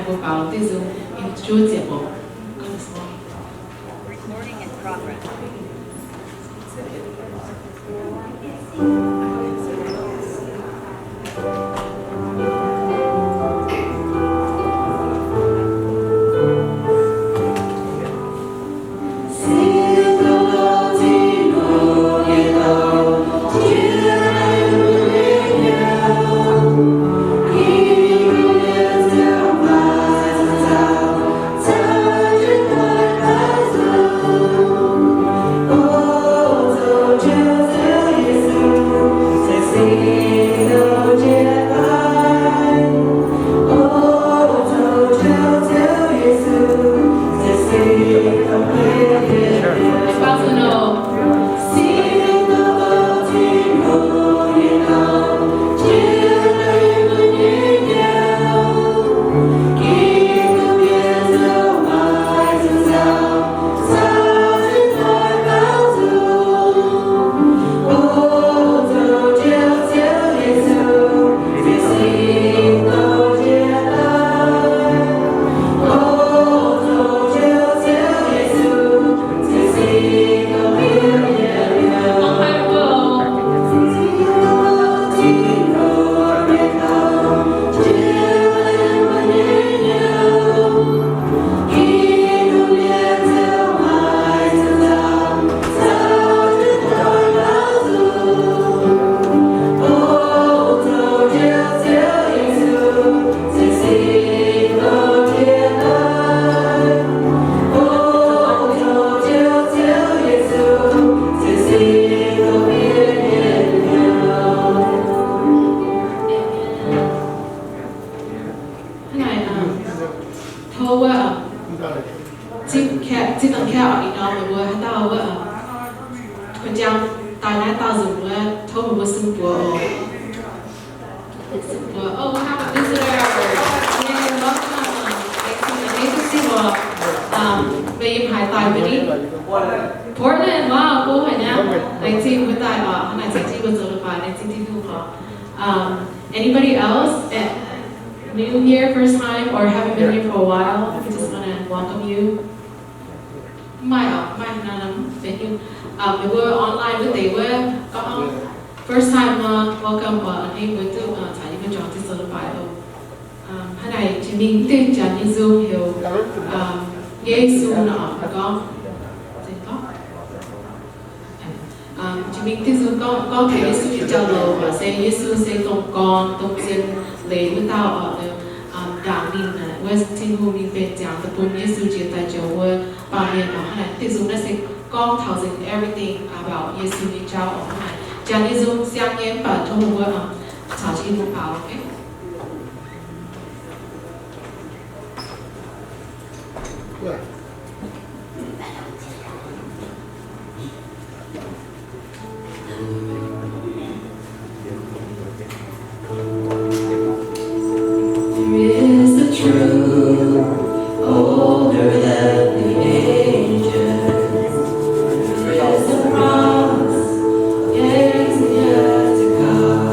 Mbuo faaux diuh nzung yiem Ziouv ziepc hoc. Recording in progress. Hnangv naaic, tov wuov, zipv kaeqv, zipv dangh kaeqv oc, ih ndorm meih mbuo haaix dauh wuov, gu'jang daaih naaiv dauh nzunc wuov, tov meih mbuo sung buoz oc. Sung buoz. Oh, we have a visitor. Yeah, welcome. Laengz zingh, laengz zingh mbuo. Um, meih yiem haaix daaih mbuo ni? Portland. Wow, go haaix nyungc. Laengz zingh mbuo daaih oc. Hnangv naaic zengc jienv mbuo zoux leiz-baaix, laengz zingh Tin-Hungh oc. Um, anybody else, eh, new here, first time, or haven't been here for a while? We just wanna welcome you. Mv maaih oc, mv maaih naaiv norm venue. Um, meih mbuo online wuov deix wuov, gorngv first time wuov, welcome oc, a'hneiv mbuo duqv, uh, caux yie mbuo juangc jienv zoux leiz-baaix oc. Um, hnangv naaic jiex mingh diuh janx nyei nzung heuc, um, Yesu nor, gorngv, gorngv, um, jiex mingh diuh nzung gorngv, gorngv taux Yesu nyei jauv-louc oc, se Yesu se dongh gorn, dongh zien leiz wuov dauh oc, um, ndaangc ninh wuov Tin-Hungh ninh benx ziangx daaih bun Yesu jiex daaih joux wuov baamh mienh oc. Hnangv naaic diuh nzung naaiv se gorngv taux nzengc everything about Yesu nyei jauv oc. Hnangv naaic janx nyei nzung siang nyei mv baac tov meih mbuo, um, caux jienv mbuo faaux, okay? There is a truth older than the ages. There is a promise of days yet to come.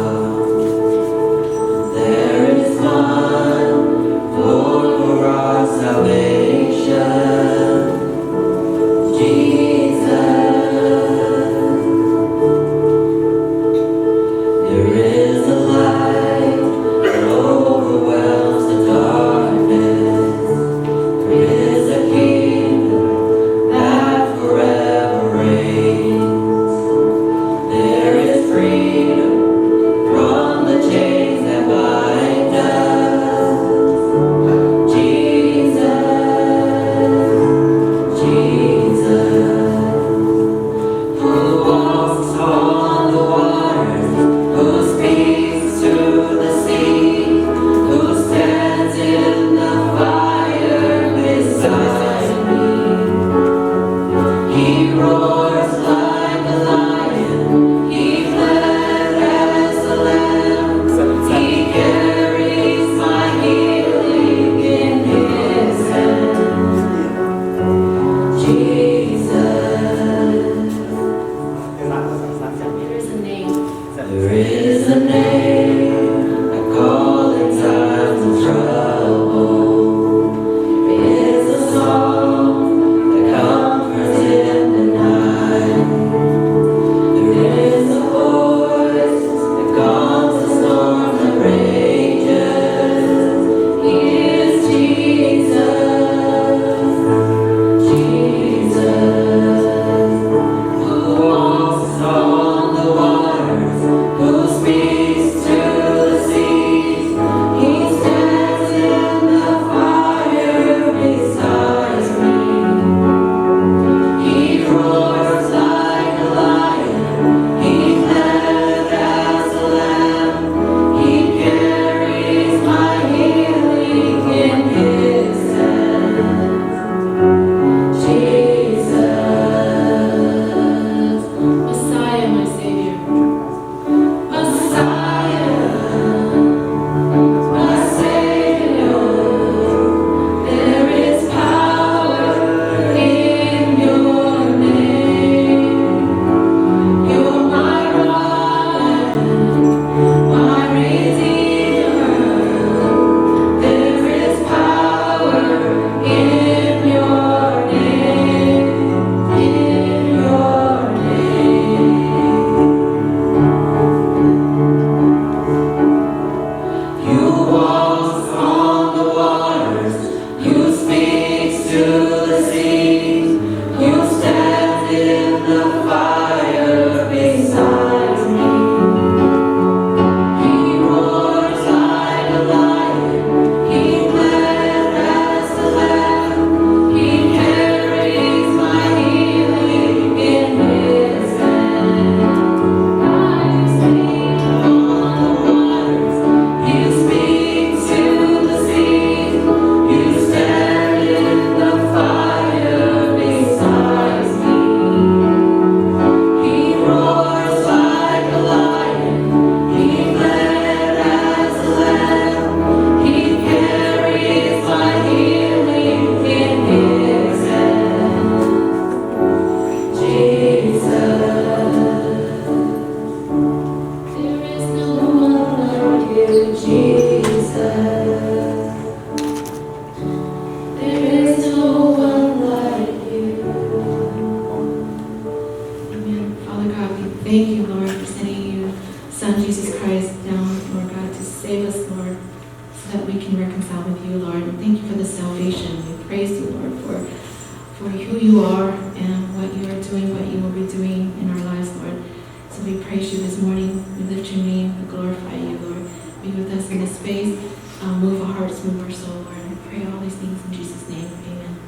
with you, Lord. And thank you for the salvation. We praise you, Lord, for, for who you are and what you are doing, what you will be doing in our lives, Lord. So we praise you this morning. We lift your name. We glorify you, Lord. Be with us in this space. Uh, move our hearts, move our soul, Lord. We pray all these things in Jesus' name. Amen.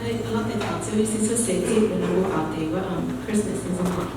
Naaiv norm deix taux Ziouv Yesu cuotv seix zingh, mbuo baaux deix wuov, um, Christmas season.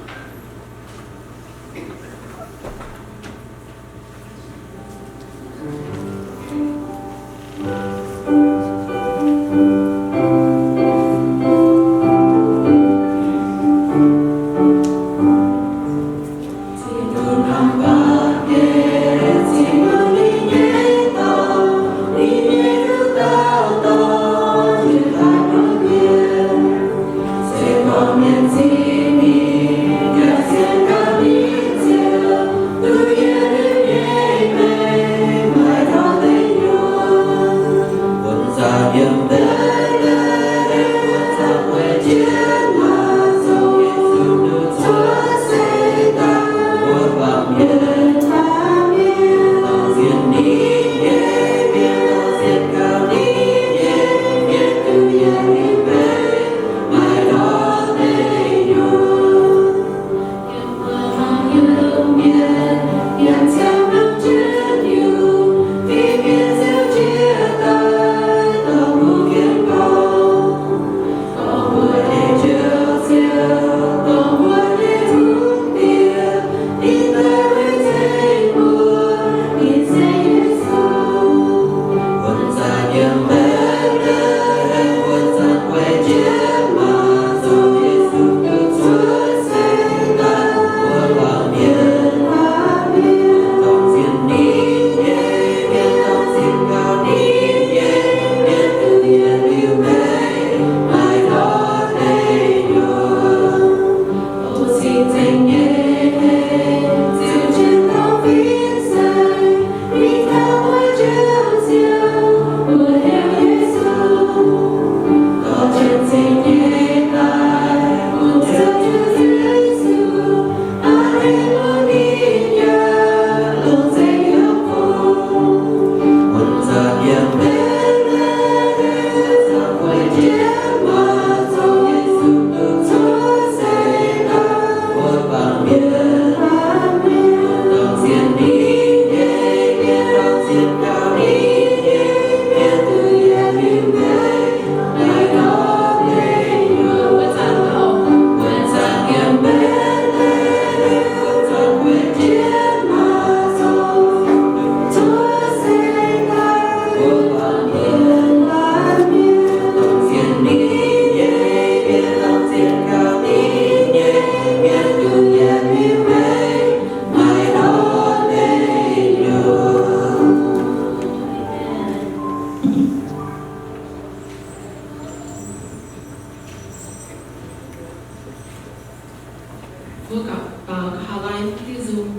Baaux ga'haav lai diuh nzung,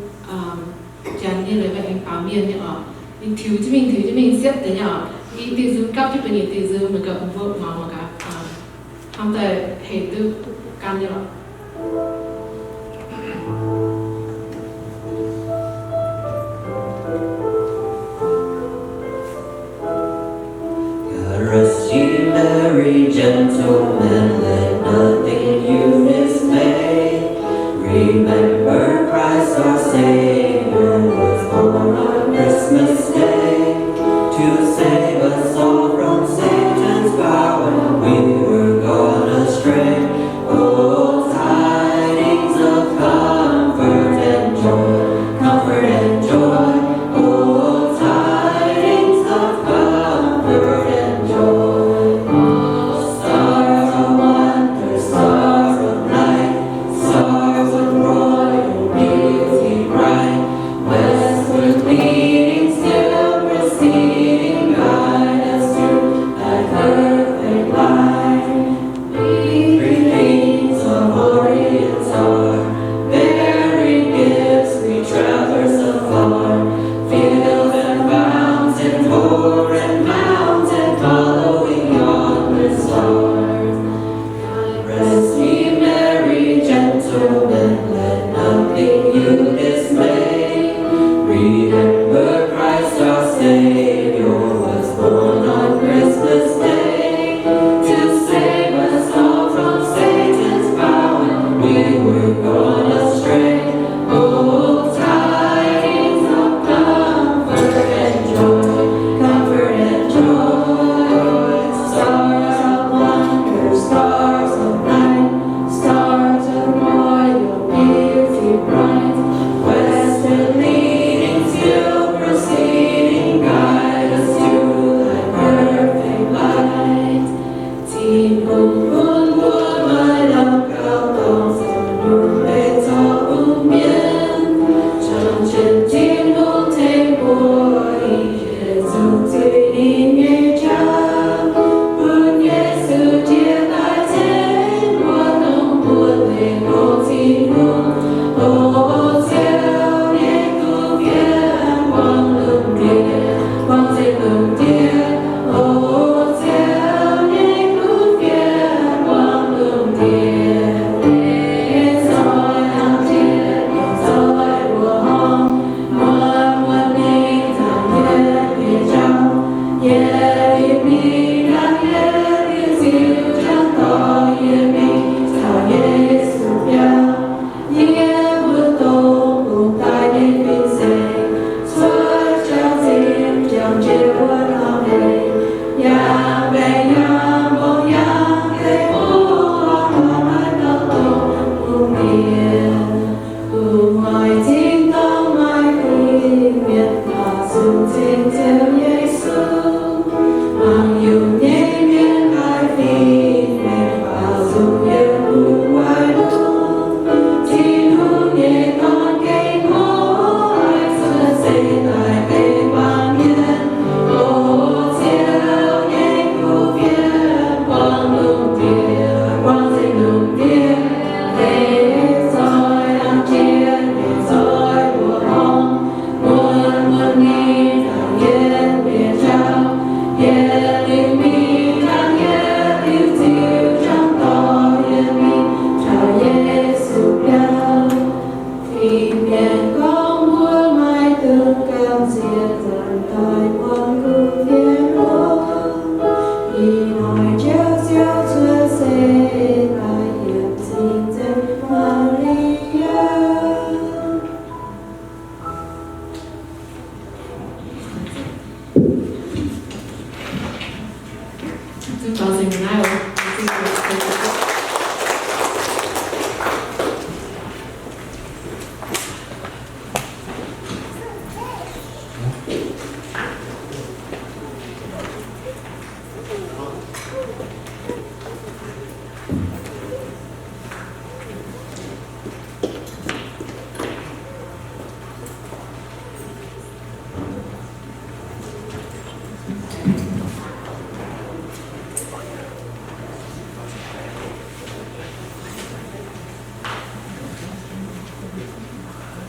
janx nyei leiz maiv aengx baaux mienh nyei oc. Ninh tiux jienv mingh, tiux jienv mingh siepv deix nyei oc. Yie diuh nzung gapv jienv benx yietc diuh nzung, meih ganh mbuo muangx mangc gaax, hnamv daaih hec duqv gan nyei oc. God rest ye merry gentlemen, let nothing you dismay. Remember Christ our Savior was born on Christmas Day to save us all from Satan's power. We were gone astray. Oh, tidings of comfort and joy, comfort and joy. Oh, tidings of comfort and joy. Oh, stars of wonder, stars of light, stars of royal beauty bright, westward leading, still proceeding, guide us to thy perfect light. Everything of Orient star, bearing gifts we traverse afar, fields and fountains, hoar and mountain, following yonder star. Rest ye merry gentlemen, let nothing you dismay. Remember Christ our Savior was born on Christmas Day to save us all from Satan's power. We were gone astray. Oh, tidings of comfort and joy, comfort and joy. Stars of wonder, stars of light, stars of royal beauty.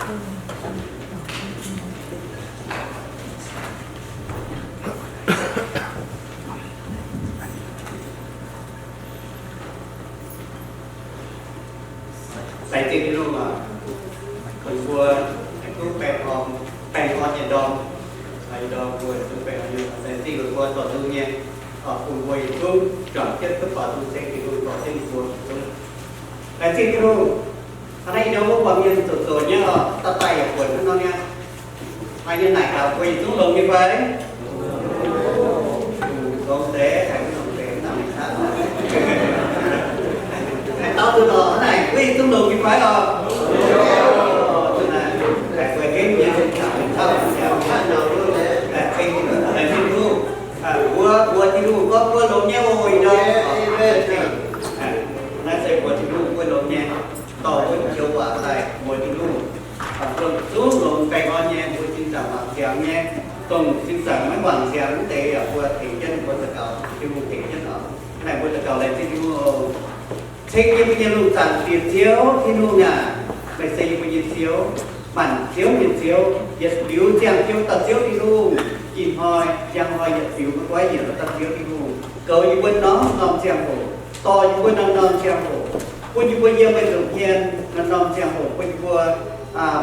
Laengz zingh Tin-Hungh oc. Bun mbuo duqv baengh orn, baengh orn nyei ndorm. Nyei ndorm mbuo duqv baengh orn nyei. Laengz zingh mbuo dorh nzung nyei, bun mbuo yietc zungv juangc jienv duqv baaux nzung ceng Tin-Hungh dorh jienv mbuo yietc zungv. Laengz zingh Tin-Hungh. Hnangv naaiv ih ndorm wuov buatc mienh zoux zoux nyei oc, daaih daaih yaac buatc hnangv nor nyei. Maaih nyei naaic gaax mbuo yietc zungv longx nyei fai? Longx deix, haiz mv longx deix, mv nangc mingh qaqv. Haaix dauh zuqc lorqc naaic, mbuo yietc zungv longx nyei fai oc? Haiz mbuo henv nyei, laengz zingh Tin-Hungh. Mbuo mbuox Tin-Hungh gorngv mbuo longx nyei oc, ih ndorm. Naaiv se mbuox Tin-Hungh mbuo longx nyei, dorh mbuo joux waac daaih mbuox Tin-Hungh. Dongh zungv longx baengh orn nyei, mbuo zinh zaangc wangc ziangx nyei, dongh zinh zaangc maiv wangc ziangx wuov deix yaac mbuo tengx jienv mbuo daux gaux, Tin-Hungh tengx jienv oc. Hnangv naaic mbuo daux gaux laengz zingh Tin-Hungh oc. Ceng yie mbuo nyei lungh zaangc Diex Ziouv Tin-Hungh aac, meih se yie mbuo nyei Ziouv, maanc ziouv nyei Ziouv, yietc liuz ziangh jienv dauh Ziouv Tin-Hungh, ih hnoi, njang hnoi, yietc liuz maiv goiv nyienc dauh Ziouv Tin-Hungh, goux yie mbuo norm-norm ziangh hoc, dorh yie mbuo norm-norm ziangh hoc, bun yie mbuo yiem meih nza'hmien norm-norm ziangh hoc, bun yie mbuo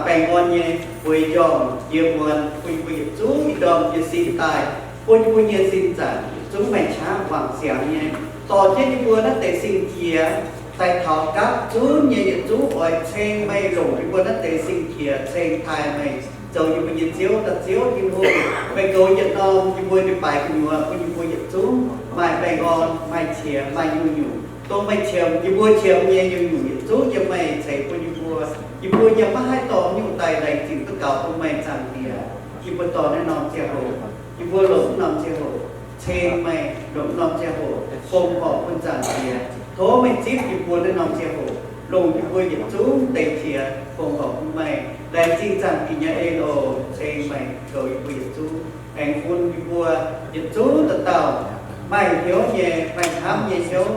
baengh orn nyei bueix njormh yiem wuonh, bun yie mbuo yietc zungv ih ndorm nyei sin daaih, bun yie mbuo nyei sin zaangc yietc zungv maaih qaqv wangc ziangx nyei, dorh jienv yie mbuo naaiv deix sing-qiex daaih taux gapv zunv nyei yietc zungv oix ceng meih longc yie mbuo naaiv deix sing-qiex ceng taaih meih zoux yie mbuo nyei Ziouv, da'Ziouv Tin-Hungh. Meih goux yietc norm yie mbuo nyei baaix gu'nyuoz bun yie mbuo yietc zungv maaih baengh orn, maaih qiex, maaih nyungc-nyungc dongh meih qiemx yie mbuo qiemx nyei nyungc-nyungc yietc zungv yiem meih ceix bun yie mbuo. Yie mbuo yiem maiv haih dorh nyungc daaih laengz zingh duqv gaux bun meih, Zaangc Diex. Yie mbuo dorh naaiv norm ziangh hoc, yie mbuo longc naaiv norm ziangh hoc ceng meih, longc norm ziangh hoc fongc horc bun Zaangc Diex. Tov meih zipv yie mbuo naaiv norm ziangh hoc, longc yie mbuo yietc zungv deix qiex fongc horc bun meih. Laengz zingh Zaangc Diex nyei en oc. Ceng meih goux yie mbuo yietc zungv, aengx bun yie mbuo yietc zungv dauh dauh maaih hnyouv nyei, maaih hnamv nyei hnyouv.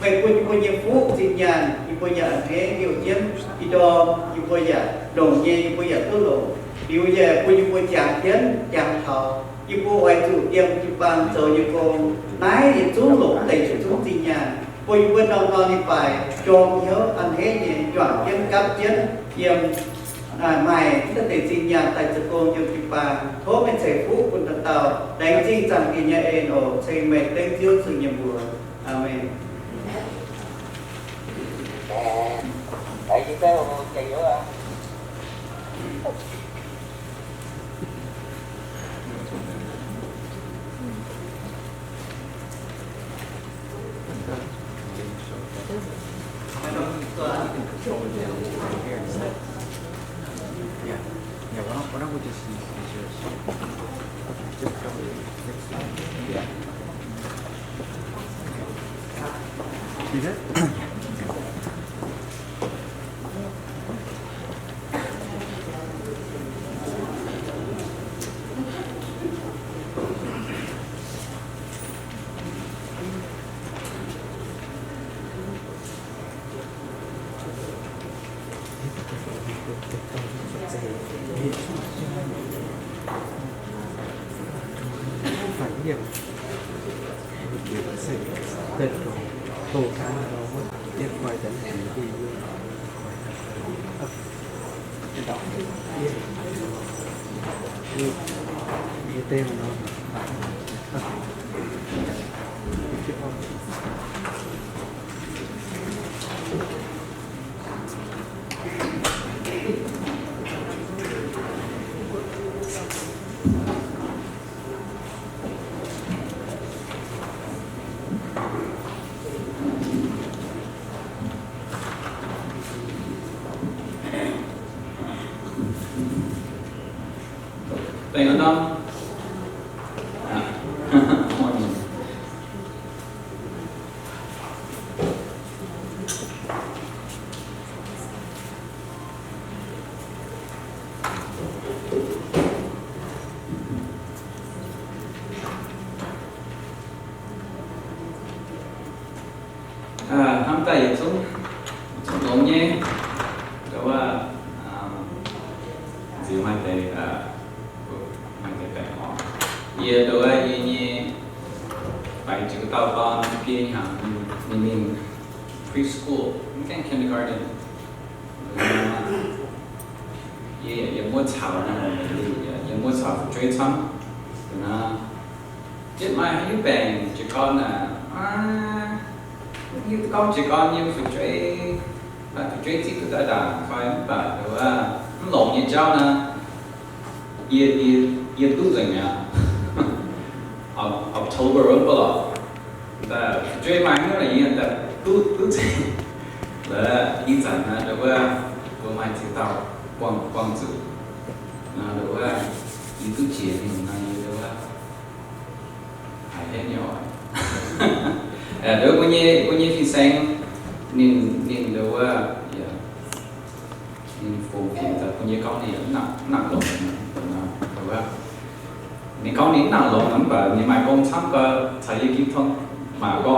Meih bun yie mbuo nyei fuqv zinh nyaanh yie mbuo yaac a'hneiv liouh jienv. Ih ndorm yie mbuo yaac longc nyei, yie mbuo yaac duqv longc. Liuz yaac bun yie mbuo jangx jienv jangx taux yie mbuo oix zuqc yiem jiu-baang zoux nyei gong. Naaiv yietc zungv longc deix yietc zungv zinh nyaanh, bun yie mbuo norm-norm leiz-baaix jorm hnyouv a'hneiv nyei juangc jienv gapv jienv yiem, maaih deix zinh nyaanh daaih zoux gong yiem jiu-baang. Tov meih ceix fuqv bun dauh dauh. Laengz zingh Zaangc Diex nyei en oc. Ceng meih dengv Ziouv Yesu nyei mbuox. Aamen. Hnamv daaih yietc zungv, zungv longx nyei, แต่ว่า, Maaih deix, maaih deix baengc orqc. Yie nduov yie nyei baengc jiu dauh dorn biei hnyangx ninh mingh preschool, mv gaengh kindergarten. Yie, yie muoz caux, yie muoz caux fu'jueiv camv. Naaiv jienv maaih haaix nyungc baengc jiez gorn aah, hiuv duqv gorngv jiez gorn nyei fu'jueiv, fu'jueiv zipv duqv daaih ndaangc fai mv baac nduov mv longx nyei jauv naaiv, yie, yie duqv nzengc mi'aqv. October wuov ba'lorqc, fu'jueiv maaih hnyouv naaic yie daaih duqv, duqv nzengc. Laaix ih zanc naaiv nduov mbuo maaih ziex dauh buangh, buangh zuqc. Naaiv nduov yie duqv jiex mingh naaiv yie nduov haiz henv nyei oc. Nduov mbuo nyei, mbuo nyei fin-saeng ninh, ninh nduov ninh fongc fingx daaih bun yie gorngv ninh mv nangc longx. Ninh gorngv ninh mv nangc longx mv baac ninh maaih gong camv gau, caux yie gitv tong maac gau,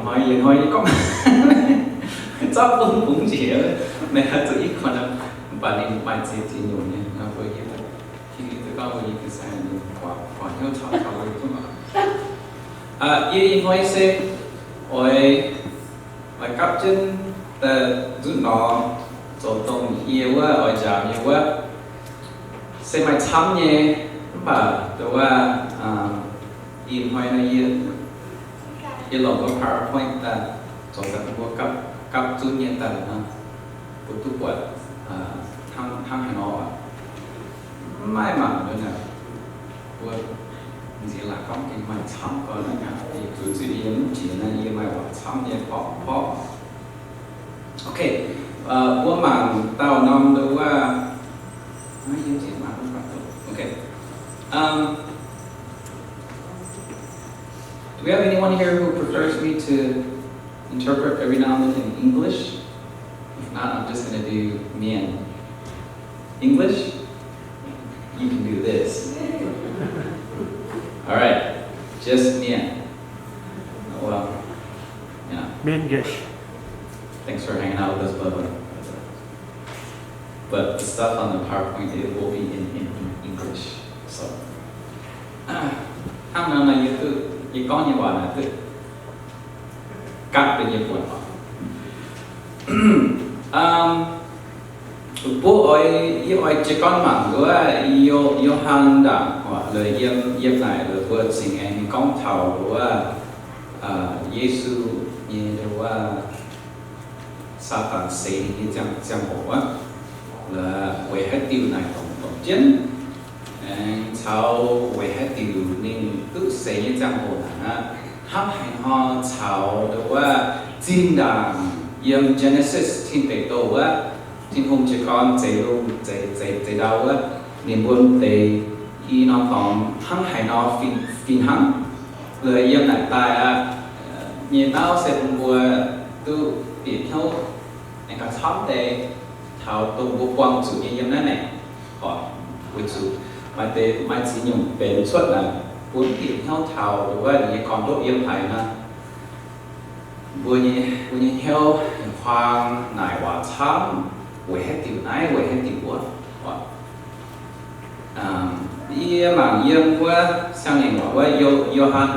hnoi yie hnoi yie gorngv zorqv bung bungx njiec, meih haih zuqc i kuonx, mv baac ninh maaih ziex jiex nyungc nyei, mbuo hiuv duqv, hiuv duqv gorngv mbuo nyei fin-saeng ninh guangc hnyouv caux taux mbuo duqv. Yie ih hnoi se oix, oix gapv jienv daaih nzutv norm zoux dongh yie wuov oix njaaux nyei wuov, se maaih camv nyei, mv baac nduov wuov, ih hnoi nor yie, yie longc wuov PowerPoint daaih zoux daaih bun mbuo gapv, gapv zunv nyei daaih nor, bun duqv buatc hnangv, hnangv haaix nor. Mv maaih mangc nor naaic, mbuo nziex laaix gorngv gengh maaih camv gau naaic, yie zuqc zipv yie mv jiex naaiv, yie maaih waac camv nyei porqv porqv. Okay, mbuo mangc dauh norm nduov wuov, okay. Um, do we have anyone here who prefers me to interpret every now and then in English? If not, I'm just gonna do Mien. English? You can do this. All right. Just Mien. Well, yeah. Mien Gish. Thanks for hanging out with us, Bubba. But the stuff on the PowerPoint, it will be in, in English. So, hnangv naaiv nor yie duqv, yie gorngv nyei waac naaiv duqv gapv deix nyei buonc oc. Mbuo oix, yie oix jiez gorn mangc wuov Yo-, Yo^han ndaangc, laaix yiem, yiem naaic laaix mbuo cingx aengx gorngv taux wuov Yesu nyei wuov Saadaan seix ninh nyei ziangh, ziangh hoc wuov, laaix weic haaix diuc naaic dongh, dongh jienv, aengx caux weic haaix diuc ninh duqv seix nyei ziangh hoc naaic aqv, hnangv haaix nor caux wuov zinh ndaangc yiem Genesis Tin Deic Douh wuov, Tin-Hungh jiez gorn zeix lungh, zeix, zeix, zeix ndau wuov, ninh mbuo deix i norm dorngx hnangv haaix nor fih, fih hnangv. Laaix yiem naaic daaih aqv nyei nauv se bun mbuo duqv bieqc hnyouv aengx gauh camv deix taux dongh mbuo buangh zuqc nyei yiem naaiv maengc. Weic zuqc maaih deix, maaih ziex nyungc benx cuotv naaic, mbuo mv bieqc hnyouv taux wuov ninh nyei gorn-ndoqv yiem haaix nor, mbuo nyei, mbuo nyei hnyouv huaang naaic waac camv, weic haaix diuc naaiv, weic haaix diuc wuov. Yie mangc yiem wuov siang-nyungc waac wuov Yo-, Yo^han.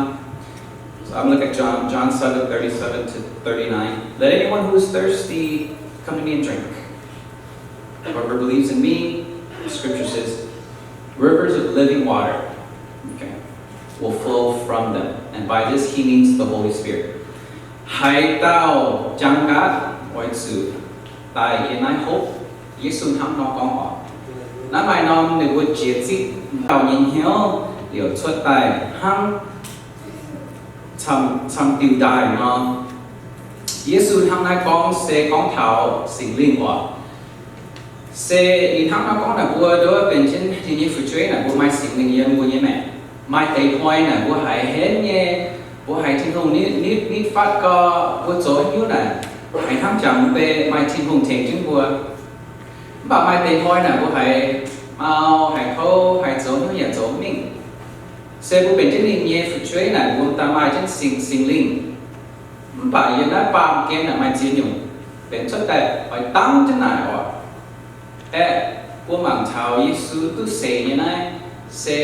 So I'm look at John, John seven thirty-seven to thirty-nine. Let anyone who is thirsty come to me and drink. Whoever believes in me, the scripture says, rivers of living water, okay, will flow from them. And by this he means the Holy Spirit. Haaix dauh jangx gaax oix zuqc daaih yiem naaiv hopv. Yesu hnangv nor gorngv oc. Naaiv maaih norm ninh mbuo jiex zipv dauh nyei hnyouv liouc cuotv daaih hnangv camv, camv diuh daaih nor. Yesu hnangv naaiv gorngv se gorngv taux Singx Lingh oc. Se ih hnangv nor gorngv naaic mbuo nduov benx jienv ninh nyei fu'jueiv naaic mbuo maaih Singx Lingh yiem mbuo nyei maengc. Maaih deix hnoi naaic mbuo haiz henv nyei, mbuo haiz Tin-Hungh nitv, nitv, nitv fatv gau, mbuo zoux haaix nyungc naaic haiz hnangv jangx mv bei maaih Tin-Hungh tengx jienv mbuo. Mv baac maaih deix hnoi naaic mbuo haiz mau, haiz kouv, haiz zoux haaix nyungc yaac zoux mv mingh. Se mbuo benx jienv ninh nyei fu'jueiv naaic mbuo daaih maaih jienv Singx, Singx Lingh. Mv baac yiem naaiv baamh gen naaic maaih ziex nyungc benx cuotv daaih oix dangv jienv naaic oc. Aeqv, Mbuo mangc taux Yesu duqv seix nyei naaiv se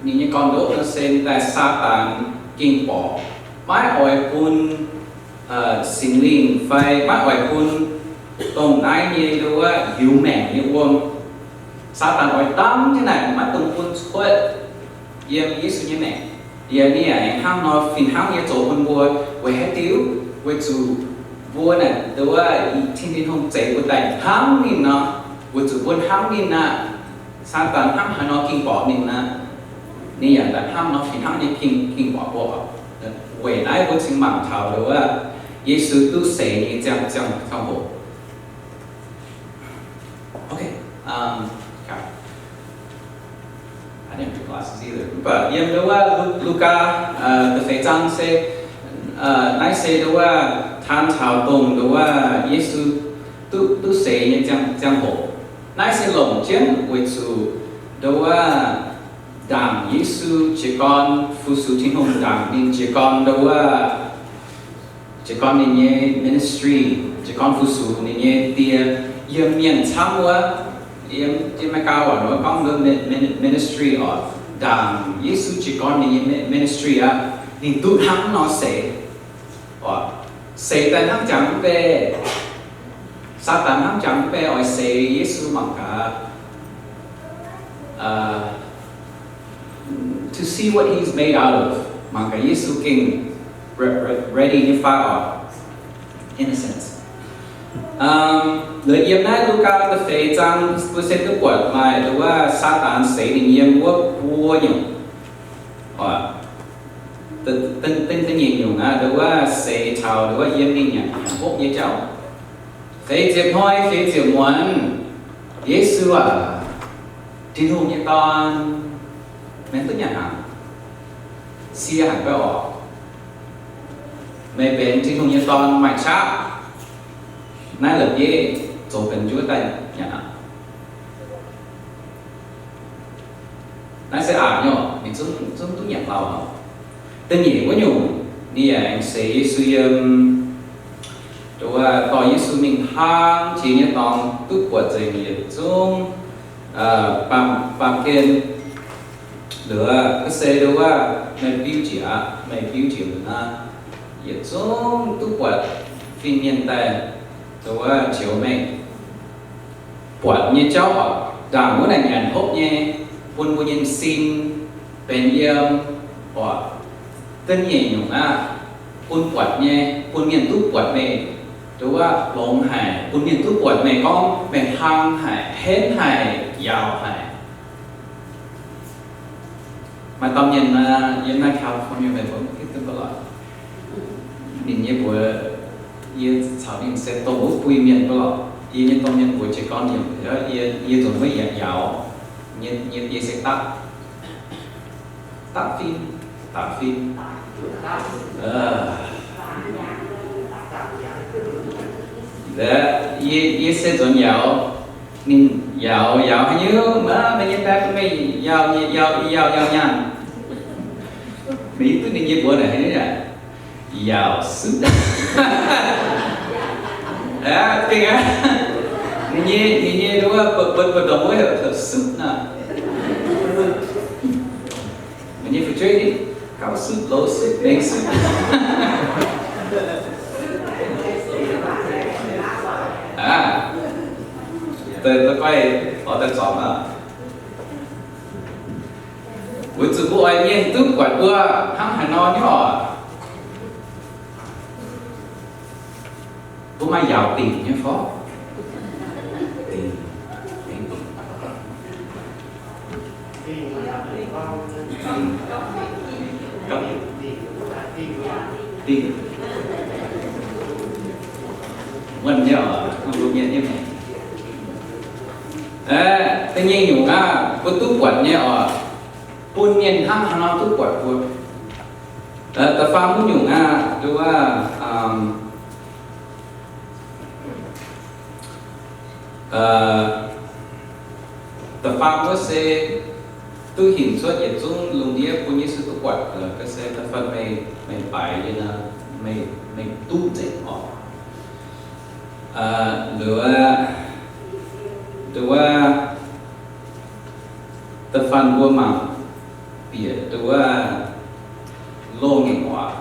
ninh nyei gorn-ndoqv nor se daaih Saadaan ging borqc, maiv oix bun Singx Lingh fai maiv oix bun dongh naaiv nyei nduov hiuv maengc nyei wuom. Saadaan oix ndamv jienv naaic maiv dungx bun cuotv yiem Yesu nyei maengc. Yie ninh yaac hnangv nor fih hnangv nyei zoux bun mbuo. Weic haaix diuc? Weic zuqc mbuo naaic nduov wuov Tin-Hungh zeix mbuo daaih hnangv ninh nor, weic zuqc mbuo hnangv ninh aqv. Saadaan hnangv haaix nor ging borqc ninh aqv, ninh yaac daaih hnangv nor fih hnangv nyei ging, ging borqc mbuo. Weic naaiv mbuo cingx mangc taux nduov wuov Yesu duqv seix nyei ziangh, ziangh, ziangh hoc. Okay. Mv baac yiem nduov wuov Lu-, Lugaa da'feix zaang se, naaiv se nduov wuov taan taux dongh nduov wuov Yesu duqv, duqv seix nyei ziangh, ziangh hoc. Naaiv se longc jienv weic zuqc nduov wuov ndaangc Yesu jiez gorn fu-sux Tin-Hungh, ndaangc ninh jiez gorn nduov wuov jiez gorn ninh nyei ministry, jiez gorn fu-sux ninh nyei die. Yiem mienh camv wuov, yiem, yiem Meigaa waac nor gorngv nduov mi-, mi-, ministry oc, ndaangc Yesu jiez gorn ninh nyei mi-, ministry aqv, ninh duqv hnangv nor seix. Oc, seix daaih hnangv jangx mv bei, Saadaan hnangv jangx mv bei oix seix Yesu mangc gaax. To see what he's made out of. Mangc gaax Yesu gengh re-, re-, ready nyei fai oc, in a sense. Laaix yiem naaiv Lugaa da'feix zaang mbuo se duqv buatc maaih nduov wuov Saadaan seix ninh yiem wuov buo nyungc. Da'nyeic nyungc aqv, nduov wuov seix taux nduov wuov yiem ninh nyanc hopv nyei jauv. Feix ziepc hnoi feix ziepc muonz, Yesu aac, Tin-Hungh nyei Dorn, meih duqv nyanc hnaangx? Sie haic fai oc? Meih benx Tin-Hungh nyei Dorn maaih qaqv, naaiv la'bieiv zoux benx njuov daaih nyanc aqv. Naaiv se aqc nyei oc, ninh zungv, zungv duqv nyanc lauh. Da'nyeic wuov nyungc, ninh yaac aengx seix Yesu yiem, nduov wuov dorh Yesu mingh hnangv jiex nyei dorngx duqv buatc nzengc yietc zungv baamh, baamh gen, nduov wuov se nduov wuov meih biuv jiex aqv, meih biuv jiex nduov naaiv, yietc zungv duqv buatc fin-mienh daaih nduov wuov njoux meih. Buatc nyei jauv oc, ndaangc wuov naaic nyanc hopv nyei, bun mbuo nyei m'zing benx yiem. Oc, da'nyeic nyungc aqv, bun buatc nyei, bun mienh duqv buatc meih, nduov wuov longx haic, bun mienh duqv buatc meih gorngv meih hlang haic, henv haic, yaauc haic. Maaih dauh mienh yiem naaiv California meih mbuo mv hiuv duqv mv lorqc. Ninh nyei mbuox, yie caux ninh se dongh wuov buih mienh mv lorqc. Yie nyei domh mienh mbuox jiez gorn yiem, yie, yie nzuonx wuov yaac yaauc, yie nyei die se dapv, dapv fin, dapv fin. Yie, yie se nzuonx yaauc, ninh yaauc, yaauc haaix nyungc, meih nyei daaih bun meih yaauc, yaauc, yaauc, yaauc nyaanh. Meih hiuv duqv ninh nyei mbuox naaic haaix nyungc? Yaauc sutv. Aa, gengh aqv. Ninh nyei, ninh nyei nduov wuov, butv, butv, butv ndongc wuov heuc sutv nor. Meih nyei fu'jueiv ninh gauh sutv, loz sutv, mengh sutv. Aa, da'faanh oix daaih zorpc aqv. Weic zuqc mbuo oix mienh duqv buatc mbuo hnangv haaix nor nyei oc. Mbuo maaih yaauc dingc nyei fai? Dingc. Wuov nyei oc, mbuo mienh nyei maengc. Da'nyeic nyungc aqv, mbuo duqv buatc nyei oc, bun mienh hnangv haaix nor duqv buatc mbuo. Da'faam wuov nyungc aqv, nduov wuov, da'faam wuov se duqv hinc cuotv yietc zungv lungh ndiev bun Yesu duqv buatc. Ga'sie da'faanh meih, meih baaix nyei nor, meih, meih duqv nzengc oc. Nduov, nduov wuov, Da'faanh mbuo mangc bieqc duqv wuov loz-ngaengc waac,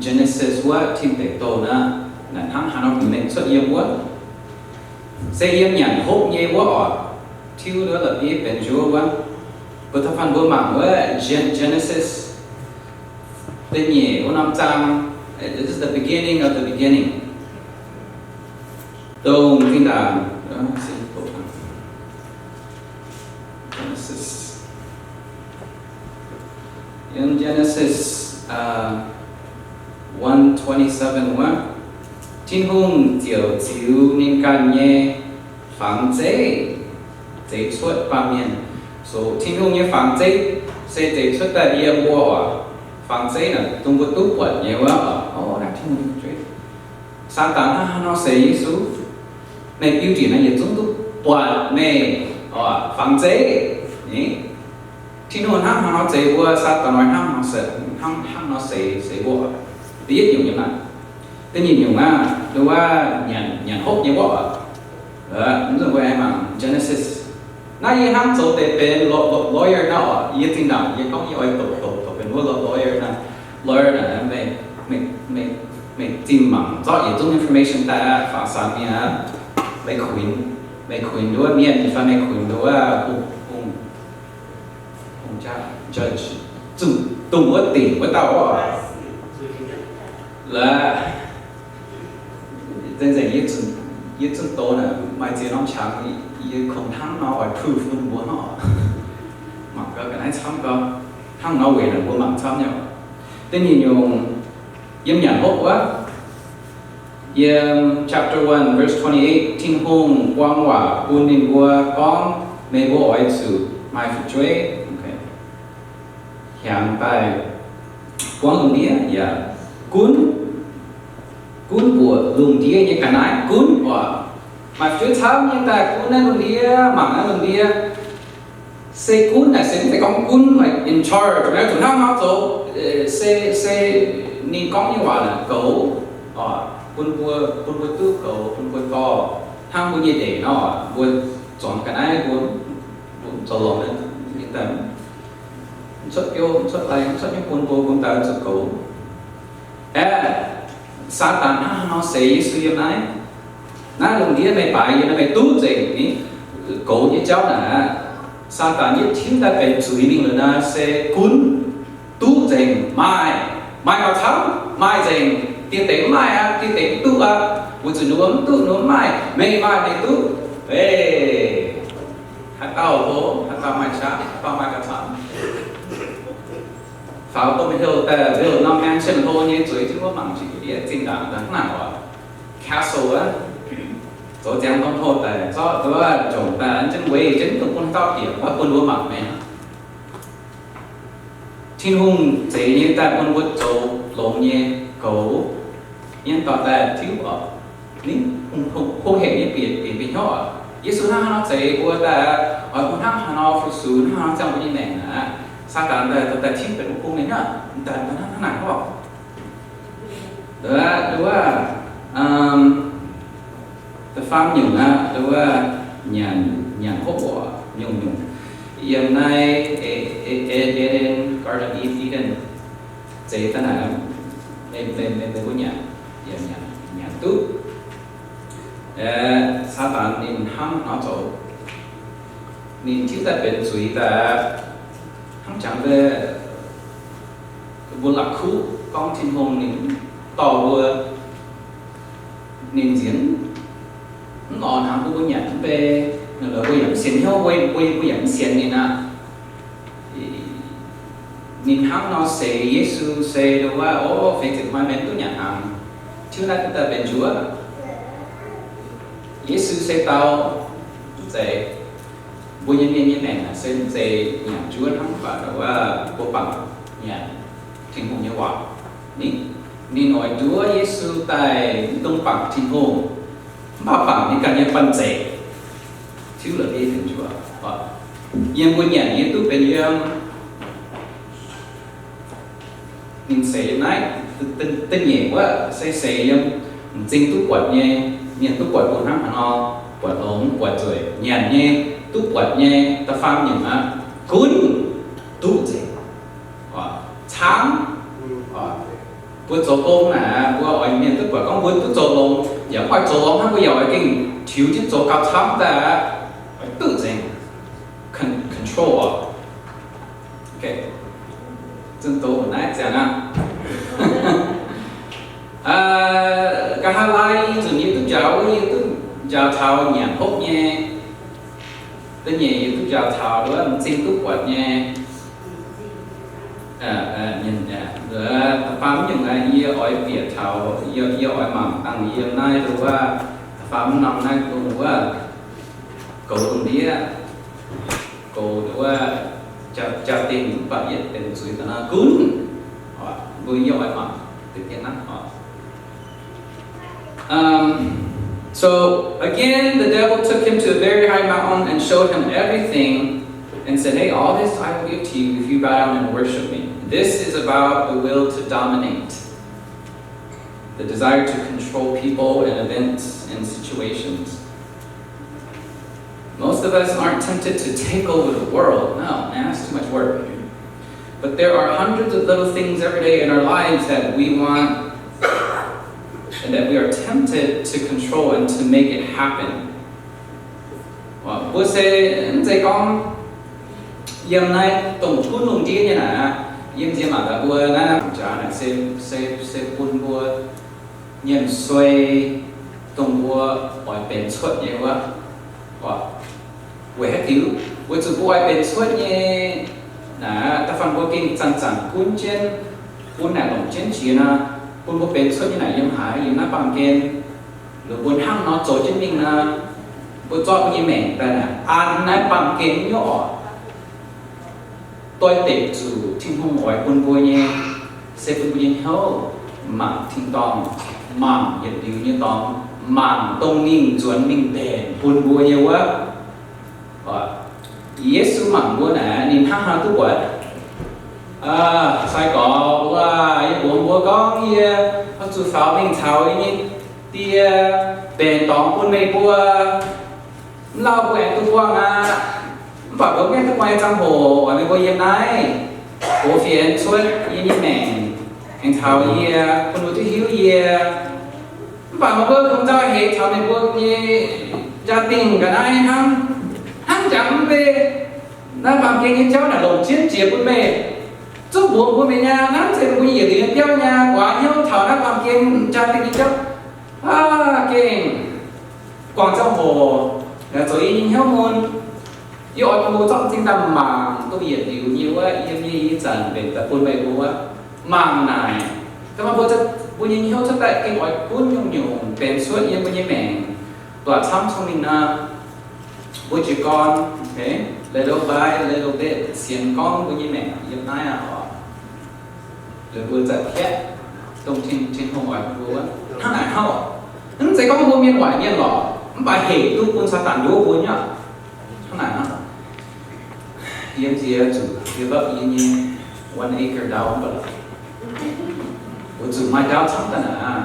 Genesis wuov, tin deic douh naaiv, naaic hnangv haaix nor bieqc mengh cuotv yiem wuov. Se yiem nyanc hopv nyei wuov oc, tiuv wuov la'bieiv benx njuov wuov. Mbuo da'faanh mbuo mangc wuov Gen-, Genesis da'nyeic wuov norm zaang, this is the beginning of the beginning. Dongh zinh ndaangc, Genesis, in Genesis, uh, one twenty-seven wuov, Tin-Hungh ziouc ziux ninh ganh nyei fangx zeiv zeix cuotv baamh mienh. So Tin-Hungh nyei fangx zeiv se zeix cuotv daaih yiem mbuo oc. Fangx zeiv naaic dongh mbuo duqv buatc nyei wuov oc. O, naaiv Tin-Hungh nyei fangx zeiv. Saadaan hnangv haaix nor seix Yesu? Meih biu njiec naaiv yietc zungv duqv buatc meih, oc, fangx zeiv. Ni, Tin-Hungh hnangv haaix nor zeix mbuo, Saadaan hnangv haaix nor seix, hnangv, hnangv nor seix, seix mbuo. Da'yietv nyungc nyei naaic. Da'nyeic nyungc aeqv, nduov wuov nyanc, nyanc hopv nyei wuov oc. Mv nzunc mbuo aengx mangc Genesis. Naaiv yie hnamv zoux deix benx law-, law-, lawyer nor oc. Yie zinh ndaangc yie gorngv yie oix doqc, doqc, doqc benx wuov law-, lawyer nor. Lawyer naaic, meih, meih, meih, meih zinh mangc zorqv yietc zungv information daaih aqv, faaux san mingh aqv, meih kuinx, meih kuinx nduov mienh fai meih kuinx nduov hungh, hungh, hungh judge, zunh, dongh wuov dingc wuov dauh oc. Laaix, zengc zengc yie zunh, yie zunh doz naaic maaih ziex norm qangx, yie kungx hnangv nor oix proof bun mbuo hnangv oc. Mangc gaax ga'naaiv camv gau, hnangv nor weic naaic mbuo mangc camv nyei. Da'nyeic nyungc, yiem nyanc hopv wuov, yiem chapter one verse twenty-eight, Tin-Hungh buang waac bun ninh mbuo gorngv, meih mbuo oix zuqc maaih fu'jueiv. Hnyangx daaih buangv lungh ndiev yaac gunv, gunv mbuoqc lungh ndiev nyei ga'naaiv gunv oc. Maaih fu'jueiv camv nyei daaih gunv naaiv lungh ndiev, mangc naaiv lungh ndiev. Se gunv naaic se mv zeiz gorngv gunv like in charge, zuqc hnangv nor zoux, se, se ninh gorngv nyei waac naaic goux oc, bun mbuo, bun mbuo duqv goux, bun mbuo dorh hnangv mbuo nyei ndeic nor, mbuo zuangx ga'naaiv mbuo, mbuo zoux longx daaih, cuotv biouv, cuotv lai, cuotv nyei bun mbuo, mbuo daaih zuqc goux. Aeqv, Saadaan hnangv haaix nor seix Yesu yiem naaiv? Naaiv lungh ndiev meih baaix yiem naaiv meih duqv nzengc ni, goux nyei jauv naaic. Saadaan yietv tiuv daaih benx zuiz mingh liuz naaiv se gunv, duqv nzengc maaih, maaih gauh camv, maaih nzengc, dieh deix mv maaih aqv, dieh deix mv duqv aqv, weic zuqc ninh mbuo mv duqv, ninh mbuo mv maaih, meih maaih meih duqv. Haaix dauh hlo, haaix dauh maaih qaqv, haaix dauh maaih gauh camv. Faaux domh hiuv daaih, hiuv norm mansion hlo nyei zueiz, Tin-Hungh mangc jiex zinh ndaangc hnangv naaic oc. Castle aqv, zoux ziangx domh hiuv daaih zorqv duqv njongc daaih, an jienv weic jienv dongh bun dauh bieqc, bun mbuo mangc meih. Tin-Hungh zeix nyei daaih bun mbuo zoux longx nyei goux, mienh dorh daaih tiuv oc. Ninh hungh, hungh hec nyei bieqc, bieqc, bieqc hnyouv oc. Yesu hnangv haaix nor zeix mbuo daaih, oix bun hnangv haaix nor fu-sux, hnangv haaix nor ziangh mbuo nyei maengc aqv. Saadaan daaih, daaih tiuv benx mbuo bung ninh hnangv, daaih, daaih hnangv naaic oc. Nduov, nduov, da'faam nyungc aqv, nduov, nyanc, nyanc hopv oc, nyungc-nyungc. Yiem naaiv, e, e, e, Eden, Garden of Eden, zeix daaih naaic, meih, meih, meih, meih mbuo nyanc, yaac nyanc, nyanc duqv. Aeqv, Saadaan ninh hnangv nor zoux. Ninh tiuv daaih benx zuiz daaih, hnangv jangx mbuo la'kuqv gorngv Tin-Hungh ninh dorh mbuo, ninh nzienx, mv lorz hnangv mbuo, mbuo nyanc mv bei, ninh lorz mbuo yaac mv sienx hnyouv, mbuo, mbuo, mbuo yaac mv sienx ninh aqv. Ninh hnangv nor seix Yesu se wuov, o, feix ziepc hnoi meih mv duqv nyanc hnaangx, tiuv naaiv duqv daaih benx njuov. Yesu se dau, mv zeiz, mbuo nyei mienh nyei maengc naaic se mv zeiz nyanc njuov hnangv, mv baac wuov mbuo bangc nyanc Tin-Hungh nyei waac. Ninh, ninh oix nduov Yesu daaih mv dungx bangc Tin-Hungh, mv baac bangc ninh ganh nyei banh zeic, tiuv la'bieiv benx njuov. Yiem mbuo nyanc nyei duqv benx yiem. Ninh seix naaiv, da'nyeic wuov se seix yiem m'zing duqv buatc nyei, mienh duqv buatc mbuo hnangv haaix nor, buatc longx buatc nzueic, nyanc nyei duqv buatc nyei, da'faam nyungc aqv. gunv duqv nzengc. Camv, mbuo zoux gong naaic, mbuo oix mienh duqv buatc gorngv mbuo duqv zoux longx, yaac mv oix zoux longx hnangv, mbuo yaac oix gengh tiux jienv zoux gauh camv daaih, oix duqv nzengc, con- control oc. Zinh doz naaiv ziangx aqv. Nqa'haav laai nzunc yie duqv njaaux wuov, yie duqv njaaux taux nyanc hopv nyei. Da'nyeic yie duqv njaaux taux wuov m'zing duqv buatc nyei. Da'faam nyungc yie oix bieqc taux, yie oix mangc dangh yiem naaiv wuov, da'faam norm naaiv dongh wuov goux lungh ndiev, goux wuov jaa-dingh mv baac yietc benx zuiz daaih nor gunv. Mbuo yie oix mangc deix jienv naaiv oc. Um, so again, the devil took him to a very high mountain and showed him everything and said, "Hey, all this I will give to you if you bow down and worship me." This is about the will to dominate, the desire to control people and events and situations. Most of us aren't tempted to take over the world. No, man, that's too much work. But there are hundreds of little things every day in our lives that we want and that we are tempted to control and to make it happen. Mbuo se mv zeiz gorngv yiem naaiv dongh gunv lungh ndiev nyei naaic, yiem nziex maac daaih mbuo naaiv jaax naaic se, se, se bun mbuo nyei m'sui, dongh mbuo oix benx cuotv nyei wuov. Weic haaix diuc? Weic zuqc mbuo oix benx cuotv nyei naaic, da'faanh mbuo gengh zanc-zanc gunv jienv, gunv naaic longc jienv jiex nor, bun mbuo benx cuotv nyei naaic yiem haaix? Yiem naaiv baamh gen. Liuz mbuo hnangv nor zoux jienv mingh nor, mbuo zorqv mbuo nyei maengc daaih naaic an naaiv baamh gen nyei oc. Doix-dekc zuqc Tin-Hungh oix bun mbuo nyei, se bun mbuo nyei hnyouv mangc tin-dorngh, mangc yietc liuz nyei dorngx, mangc dongh ninh nzuonx mingh mbenc bun mbuo nyei wuov. Yesu mangc mbuo naaic, ninh hnangv haaix duqv buatc? Sai-gorx wuov, yie mbuox mbuo gorngv, yie oix zuqc faaux mingh caux yie nyei Die mbenc dorngx bun meih mbuo. Mv lauh mbuo aengx duqv buangh aqv. Mv baac mbuo maiv duqv buangh nyei ziangh hoc, oix meih mbuo yiem naaiv gox fienx cuotv yie nyei maengc, aengx taux yie, bun mbuo duqv hiuv yie. Mv baac meih mbuo kungx nzauh heix caux meih mbuo nyei jaa-dingh ga'naaiv hnangv, hnangv jangx mv bei. Naaiv baamh gen nyei jauv naaic longc jienv jiex bun meih, zungv mbuox bun meih nyei, naaiv zeiz mbuo yietc liuz nyei biauv nyei, guaax hnyouv taux naaiv baamh gen jaa-dingh nyei jauv. Aav, gengh guangc ziangh hoc, zoux yie nyei hnyouv mun. Yie oix bun mbuo zorqv m'zing daaih mangc duqv yietc liuz nyei wuov, yiem nyei ih zanc mbenc daaih bun meih mbuo wuov. Mangc naaic, da'faanh mbuo, mbuo nyei hnyouv cuotv daaih gengh oix gunv nyungc-nyungc benx cuotv yiem mbuo nyei maengc, buatc camv cong-mengh nor, mbuo jiez gorn, little by little bit, sienx gorngv mbuo nyei maengc yiem naaiv aqv oc. Liuz mbuo za'gengh kaeqv dongh Tin, Tin-Hungh oix bun mbuo wuov. Hnangv naaic hnangv oc. Mv zeiz gorngv mbuo mienh waaic mienh lorqc, mv baac hec duqv bun Saadaan nduov mbuo nyei oc. Hnangv naaic hnangv. Yie nziex zuqc give up yie nyei one acre dau mv baac, weic zuqc maaih dau camv daaih naaic,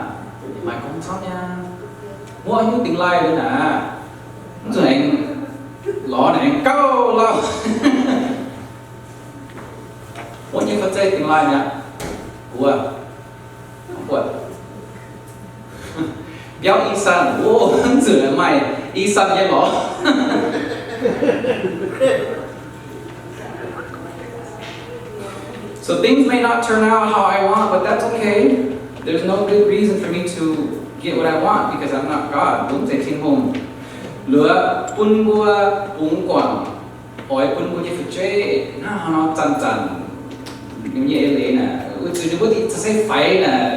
maaih gong camv nyei. Muoqv hiuv dingx laaih wuov naaic, mv zuqc aengx lorz naaic aengx gauh lauh. Wuov nyei fa'zeiv dingx laaih mi'aqv. Wuov, mv buatc. Biauv i sanc, o, mv zuqc maaih i sanc nyei lorz. So things may not turn out how I want, but that's okay. There's no good reason for me to get what I want because I'm not God. Mbuo mv zeiz Tin-Hungh. Liuz bun mbuo bungx guangc, oix bun mbuo nyei fu'jueiv hnangv haaix nor zanc-zanc ninh nyei eix leiz naaic, weic zuqc ninh mbuo caux se faix naaic,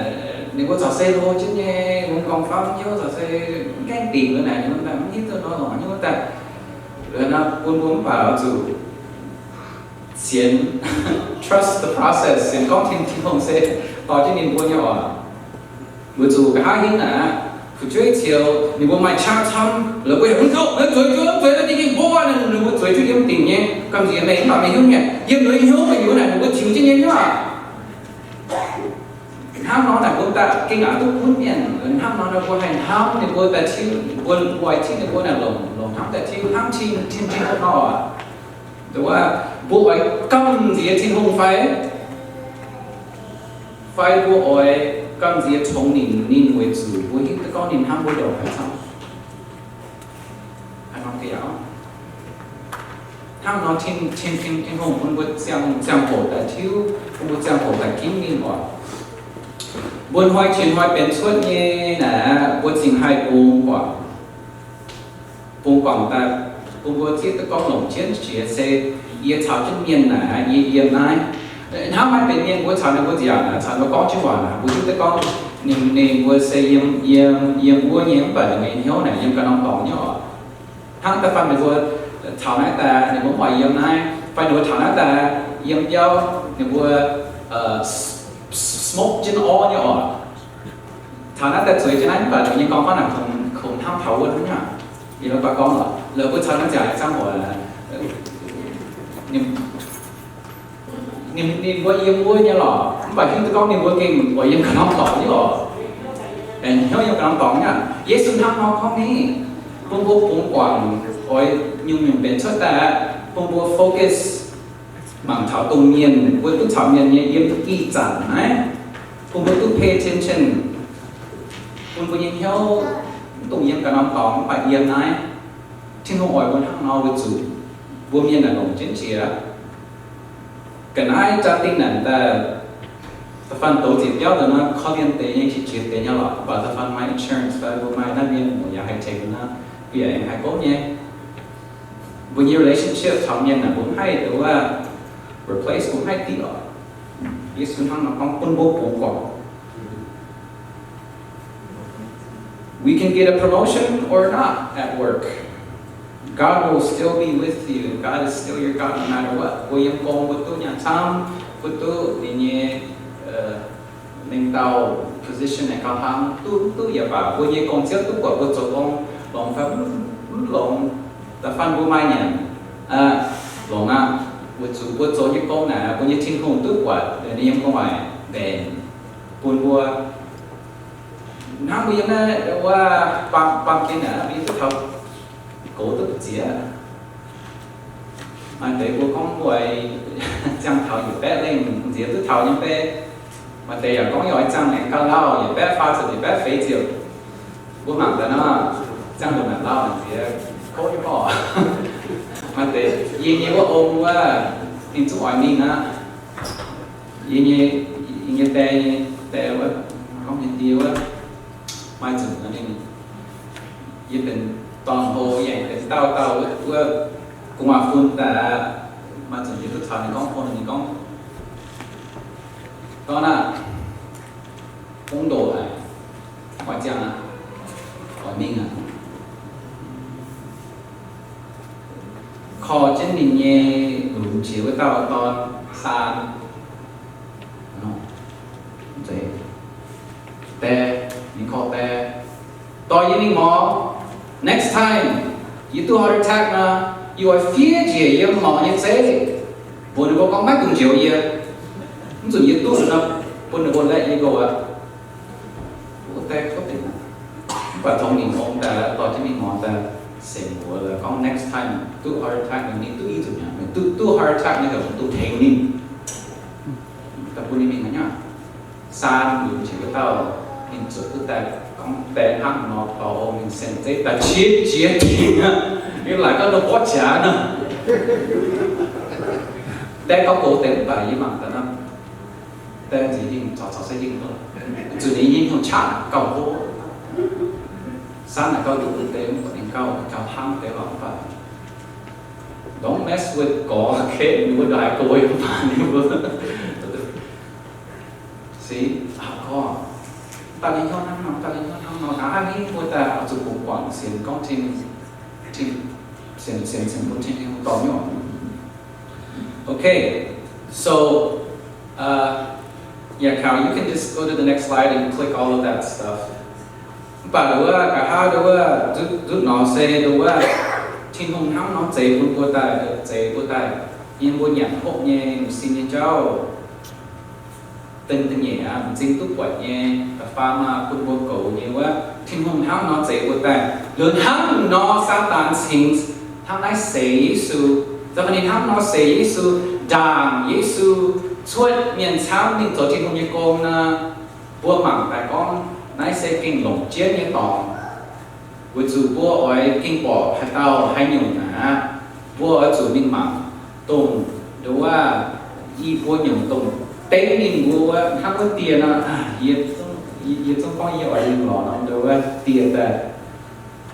ninh mbuo caux se hlo jienv nyei, mbuo gorngv faam hnyouv caux se mv gaengh dingc wuov naaic, ninh mbuo mv hiuv duqv nor longc hnyouv daaih. Liuz nor bun mbuo mv baac oix zuqc sienx, trust the process, sienx gorngv Tin, Tin-Hungh se dorh jienv ninh mbuo nyei oc. Weic zuqc nqa'haav hingv naaic, fu'jueiv ceux ninh mbuo maaih qaqv camv, la'buo yaac mv kouv, zueiz, zueiz, zueiz, ninh mbuo zueiz jienv yiem dingc nyei, gamh nziex meih mv baac meih hiuv nyei, yiem ninh hnyouv meih hiuv naaic ninh mbuo tiux jienv nyei nyuoqc. Hnangv nor naaic mbuo daaih gengh aqc duqv gunv mienh, hnangv nor naaic mbuo haih hnamv ninh mbuo daaih tiuv, mbuo oix tiuv ninh mbuo naaic longc, longc hnamv daaih tiuv, hnamv Tin, Tin, Tin-Hungh nor oc. Nduov, mbuo oix gamh nziex Tin-Hungh fai? Fai mbuo oix gamh nziex congx ninh, ninh weic zuqc mbuo hiuv duqv gorngv ninh hnamv mbuo ndongc haaix camv? Hnangv nor Tin, Tin, Tin, Tin-Hungh bun mbuo ziangh, ziangh hoc daaih tiuv, bun mbuo ziangh hoc daaih ginv ninh oc. Mbuo hnoi jiex hnoi benx cuotv nyei naaic, mbuo cingx haih bungx guangc. Bungx guangc daaih, bun mbuo zieqv duqv gorngv longc jienv jiex se yie caux jienv mienh naaic, yie yiem naaiv. Hnangv maiv benx mienh mbuo caux ninh mbuo nziaauc naaic, caux ninh mbuo gorngv jienv waac naaic, mbuo hiuv duqv gorngv ninh, ninh mbuo se yiem, yiem, yiem wuov nyei, mv baac ninh mbuo nyei hnyouv naaic yiem ganh norm dorngx nyei oc. Hnangv da'faanh ninh mbuo taux naaiv daaih, ninh mbuo mv oix yiem naaiv, fai ninh mbuo taux naaiv daaih yiem biauv, ninh mbuo, uh, s-, s-, smoke jienv orv nyei oc. Taux naaiv daaih zueiz jienv naaiv, mv baac ninh nyei gorngv fangv naaic kungx, kungx hnamv taux wuov hnangv nyei. Yie la'guaih gorngv lorqc, la'buo caux naaiv ziangh hoc, ninh, ninh, ninh mbuo yiem wuov nyei lorqc, mv baac hiuv duqv gorngv ninh mbuo gengh oix yiem ganh norm dorngx nyei oc. Aengx hnyouv yiem ganh norm dorngx nyei. Yesu hnangv nor gorngv ni, bun mbuo bungx guangc oix nyungc-nyungc benx cuotv daaih, bun mbuo focus mangc taux dongh mienh, mbuo duqv caux mienh nyei yiem ih zanc naaiv, bun mbuo duqv pay attention, bun mbuo nyei hnyouv mv dungx yiem ganh norm dorngx, mv baac yiem naaiv. Tin-Hungh oix mbuo hnangv nor weic zuqc mbuo mienh naaic longc jienv jiex. Ga'naaiv jaa-dingh naaic daaih, da'faanh douz ziex biauv daaih nor, korv-lienh deix nyei, qiex jiez deix nyei lorqc, mv baac da'faanh maaih insurance fai mbuo maaih naaiv mienh muoz yaac haih tengx nor, mbuo yaac aengx haih gouv nyei. Mbuo nyei relationship caux mienh naaic mbuo mv haih nduov replace, mbuo mv haih diqv oc. Yesu hnangv nor gorngv bun mbuo bungx guangc. We can get a promotion or not at work. God will still be with you. God is still your God no matter what. Mbuo yiem gong mbuo duqv nyaanh camv, mbuo duqv ninh nyei, uh, mengh dauh position naaic gauh hlang, duqv, duqv yaac baac mbuo nyei gong-ziouv duqv buatc mbuo zoux gong longx fai mv longx. Da'faanh mbuo maaih nyanc, longx aqv, weic zuqc mbuo zoux nyei gong naaic mbuo nyei Tin-Hungh duqv buatc, ninh yiem gu'nguaaic mbenc bun mbuo. Hnangv mbuo yiem naaiv wuov baamh, baamh gen naaic, mbuo yiem duqv taux goux duqv ziex. Maaih deix mbuo gorngv mbuo ziangh taux yietc baeqv lengh nziex duqv taux nyei mv bei. Maaih deix yaac gorngv yaac oix ziangh aengx gauh lauh, yietc baeqv faah ziepc, yietc baeqv feix ziepc. Mbuo mangc gaax nor, ziangh ndongc naaic lauh nziex kouv nyei orqc. Maaih deix yie nyei wuov ong wuov, ninh zungv oix mingh aqv. Yie nyei, yie nyei die, die wuov, gorngv nyei die wuov, maaih nzunc nor ninh, yie benx dorn-hlo, yie aengx benx dauh dauh wuov, wuov gu'nguaaz-fun daaih aqv. Maaih nzunc yie duqv caux ninh gorngv, bun ninh gorngv, dorn aah, ong ndoqc haic, oix ziangh aqv, oix mingh aqv. Korv jienv ninh nyei lunx jiex wuov dauh dorn, saan, die, ninh korv die, dorh yie mingh morz. Next time yie duqv heart attack nor, yie oix fiev njiec yiem morz nyei zeiv, mbuox ninh mbuo gorngv maiv dungx njoux yie. Mv zunc yie duqv nor, bun ninh mbuo laeqv yie nqox aqv. Wuov die kuv dingc aqv. Mv baac tongx ninh ong daaih, dorh jienv mingh morz daaih, sienx mbuox gorngv next time duqv heart attack nor, ninh duqv i nzunc aqv. Ninh duqv, duqv heart attack nor, heuc mv dungx tengx ninh. Daaih bun ninh mingh aqv. Saan lunx jiex wuov dauh, ninh zuotc duqv daaih gorngv die hnangv nor dorh ong, ninh sienx zeiv daaih qiex jiez dingc aqv. Ninh laaic gau nor borqv qiex nor. Die gauh gox deix mv baac yie mangc gaax nor, die nziex hingh caux, caux se hingh loh. Zuqc ninh nyei hnyouv qaqv gauh hlo. Saan naaic gauh nduqc deix, mv baac ninh gauh, gauh hnamv deix lorqc mv baac. Don't mess with gorx, okay? Ninh mbuo ndongc haaix gox mv baac ninh mbuo. See, gorngv daaih nyei hnyouv hnangv nor, daaih nyei hnyouv hnangv nor, nqa'haav hingv mbuo daaih oix zuqc bungx guangc sienx gorngv Tin, Tin, sienx, sienx, sienx bun Tin-Hungh dorh nyei oc. Okay, so, uh, yeah, Kyle, you can just go to the next slide and click all of that stuff. Mv baac nduov, nqa'haav nduov, nzutv, nzutv nor se nduov, Tin-Hungh hnangv nor zeix bun mbuo daaih, zeix mbuo daaih, yiem mbuo nyanc hopv nyei m'zing nyei jauv, da'nyeic, da'nyeic aqv, m'zing duqv buatc nyei, da'faam aqv, bun mbuo goux nyei wuov, Tin-Hungh hnangv nor zeix mbuo daaih. Liuz hnangv nor Saadaan cingx hnangv naaiv seix Yesu. Da'faanh ninh hnangv nor seix Yesu, ndaangc Yesu, cuotv mienh camv mingh zoux Tin-Hungh nyei gong nor, mbuo mangc daaih gorngv naaiv se gengh longc jienv nyei dorngx. Weic zuqc mbuo oix gengh borqc haaix dauh haaix nyungc aqv, mbuo oix zuqc mingh mangc dongh nduov, i buo nyungc dongh dengv ninh mbuo wuov, hnangv wuov dieh nor, yie, yie zungv gorngv yie oix lingh lorz norm nduov dieh daaih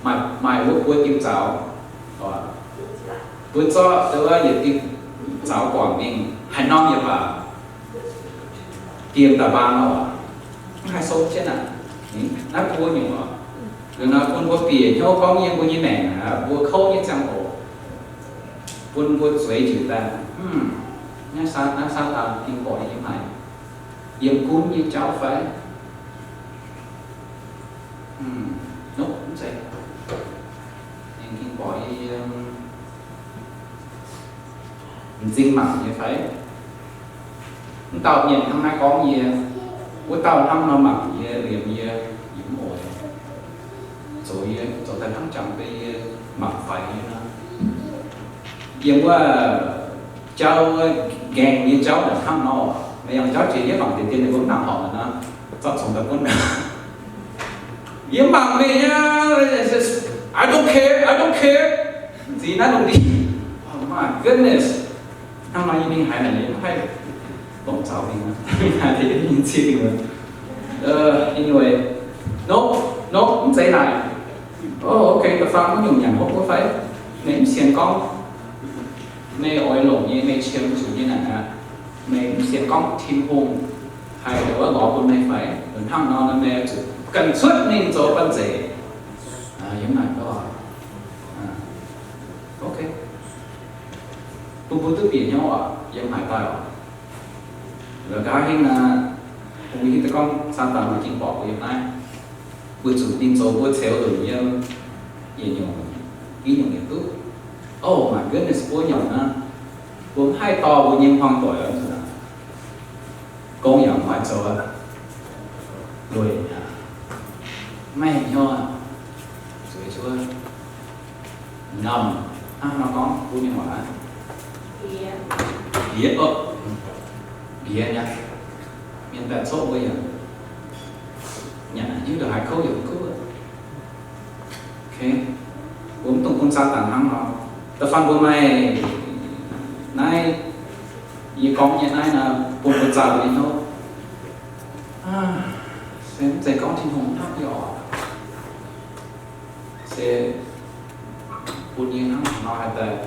maaih, maaih wuov buo diuh zaux, mbuo zorqv nduov yietc diuh zaux guangc mingh, haaix norm yaac baac, dieh daaih mbaang oc, mv haih sou jienv aqv. Naaiv buo nyungc oc. Liuz nor bun mbuo bieqc hnyouv gorngv yiem mbuo nyei maengc aqv, mbuo kouv nyei ziangh hoc, bun mbuo zueiz njiec daaih, naaiv Saa, naaiv Saadaan ging borqc yiem haaix, yiem gunv nyei jauv fai? Nopv, mv zeiz. Ninh ging borqc yiem m'zing mangc nyei fai? Mv dauh mienh hnangv naaiv gorngv yie, wuov dauh hnangv nor mangc yie, liemh yie, yie mv oix. Zoux yie, zoux daaih hnangv jangx beiv yie mangc faix nyei nor. Yiem wuov jauv, nqaengh nyei jauv naaic hnangv nor, meih yangh jauv jiex yie mangc deix dien ninh mbuo mv nangc horpc nor, zorqv congx daaih gunv. Yie mangc meih nyei, I don't care, I don't care. Ziex naaiv lungh ndiev. Oh my goodness. Hnangv nor yie mingh haaix naaic yie mv haih longc zaux mingh, mingh haaix deix yie mingh ziex mingh. Anyway, nope, nope, mv zeiz naaic. Oh, okay, da'faanh wuov nyungc nyanc hopv wuov fai? Meih mv sienx gorngv meih oix longc nyei, meih qiemx zuqc nyei naaic aqv. Meih mv sienx gorngv Tin-Hungh haih nduov lorz bun meih fai? Hnangv nor meih zuqc ganh cuotv mingh zoux banh zeic. Yiem naaic gorngv, okay. Bun mbuo duqv bieqc hnyouv oc, yiem haaix daaih oc. La'gaav hingv naaic, bun mbuo hiuv duqv gorngv Saadaan maaih ging borqc mbuo yiem naaiv, weic zuqc ninh zoux mbuo ceux lunc yiem yietc nyungc, i nyungc yietc duqv. Oh my goodness, buo nyungc naaiv, mbuo mv haih dorh mbuo nyei hmuangv doic oc. Gong yaac mv haih zoux aqv. Lueic aqv. Maiv hnyouv aqv. Zueiz zuov. Nomc hnangv nor gorngv mbuo mienh waac, mbiex, mbiex nyei. Mienh daaih coqv mbuo yaac nyanc hiuv duqv haaix kouv yaac kuv. Okay, mbuo mv dungx bun Saadaan hnangv nor. Da'faanh mbuo maaih naaiv, yie gorngv nyei naaiv nor, bun mbuo zaah mbuo nyei hnyouv. Se mv zeiz gorngv Tin-Hungh mv hnamv yie oc. Se bun yie hnangv haaix nor haih daaih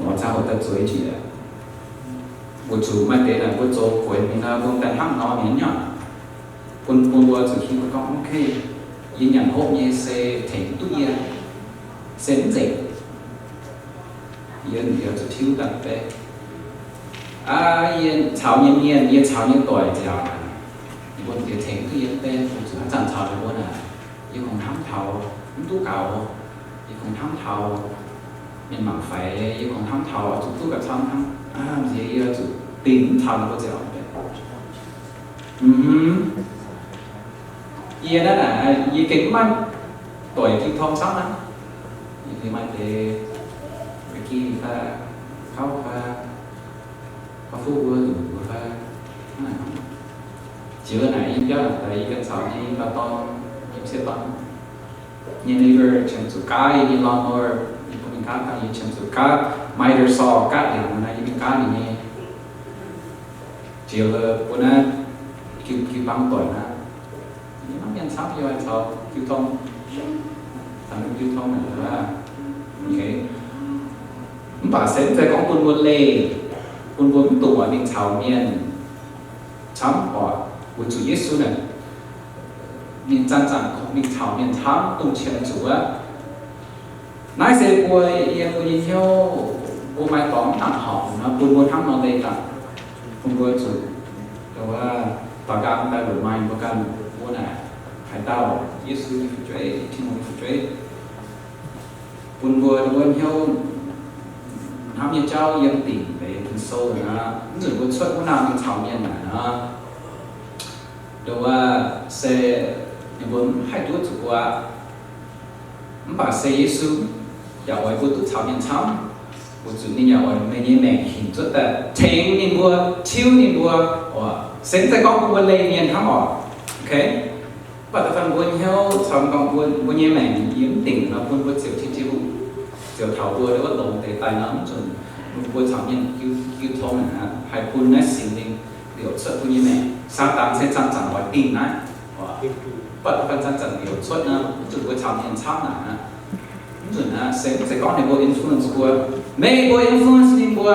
lorz ziangh hoc daaih zueiz njiec. Weic zuqc maaih deix naaic mbuo zoux kuonx mingh nor, mbuo daaih hnangv nor mienh nyei. Bun, bun mbuo zuqc hiuv gorngv, okay, yie nyanc hopv nyei se tengx duqv yie, se mv zeiz. Yie, yie zuqc tiuv daaih beiv. Aa, yie caux nyei mienh, yie caux nyei doic nziaauc, ninh mbuo ziex tengx duqv yie mv bei, weic zuqc haaix zanc caux ninh mbuo naaic, yie kungx hnamv taux mv duqv gaux, yie kungx hnamv taux mienh mangc faix, yie kungx hnamv taux zuqc duqv gauh camv hnangv. Aa, nziex yie zuqc dingc mv caux ninh mbuo nziaauc. Yie naaiv naaic, yie gengh mv maaih doic jiu tong camv aqv. Yie maaih deix Ricky fai, Kauv fai, Kauv Fuqv wuov, Lunc wuov fai, hnangv naaic. Jiex naaic yie biauv naaic daaih yie ganh caux nyei dauh dorn, yiem sieqv dorn nyei neighbor qiemx zuqc gaav yie nyei lawnmower, yie bun ninh gaav dangh, yie qiemx zuqc gaav miter saw, gaav ndiangx naaiv, yie mingh gaav ninh nyei. Jiex bun naaiv jiu, jiu bang doic naaiv, yie maiv mienh camv, yie oix caux jiu tong, caux jiu tong naaic. Okay. Mv baac se mv zeiz gorngv bun mbuo leih, bun mbuo mv dungx oix mingh caux mienh camv oc. Weic zuqc Yesu naaic, ninh zanc-zanc kungx mingh caux mienh camv, dongh qiemx zuqc wuov. Naaiv se mbuo yiem mbuo nyei hnyouv, mbuo maaih dorngx mv nangc horpc nor, bun mbuo hnamv nor leih daaih, bun mbuo zuqc, wuov, daux gaux daaih remind mbuo ganh, mbuo naaic haaix dauh Yesu nyei fu'jueiv, Tin-Hungh nyei fu'jueiv. Bun mbuo, mbuo hnyouv hnamv nyei jauv yiem dingc deix bun sou nor, mv nzunc mbuo cuotv wuov nangh mingh caux mienh naaic nor, nduov se ninh mbuo mv haih duqv zuqc mbuo aqv. Mv baac se Yesu yaac oix mbuo duqv caux mienh camv, weic zuqc ninh yaac oix meih nyei maengc hinc cuotv daaih tengx ninh mbuo, tiuv ninh mbuo, oc, se mv zeiz gorngv bun mbuo leih mienh hnangv oc. Okay? Mv baac da'faanh mbuo hnyouv caux gorngv mbuo, mbuo nyei maengc yiem mv dingc nor, bun mbuo ziouc Tin-Hungh ziouc taux mbuo wuov longx deix daaih nor, mv zuqc mbuo caux mienh jiu, jiu tong aqv, haih bun naaiv Singx Lingh liouc cuotv mbuo nyei maengc. Saadaan se zanc-zanc oix dingh naaiv, mv baac da'faanh zanc-zanc liouc cuotv nor, mv zuqc mbuo caux mienh camv naaic aqv. Mv zuqc naaiv se mv zeiz gorngv ninh mbuo influence mbuo, meih mbuo influence ninh mbuo.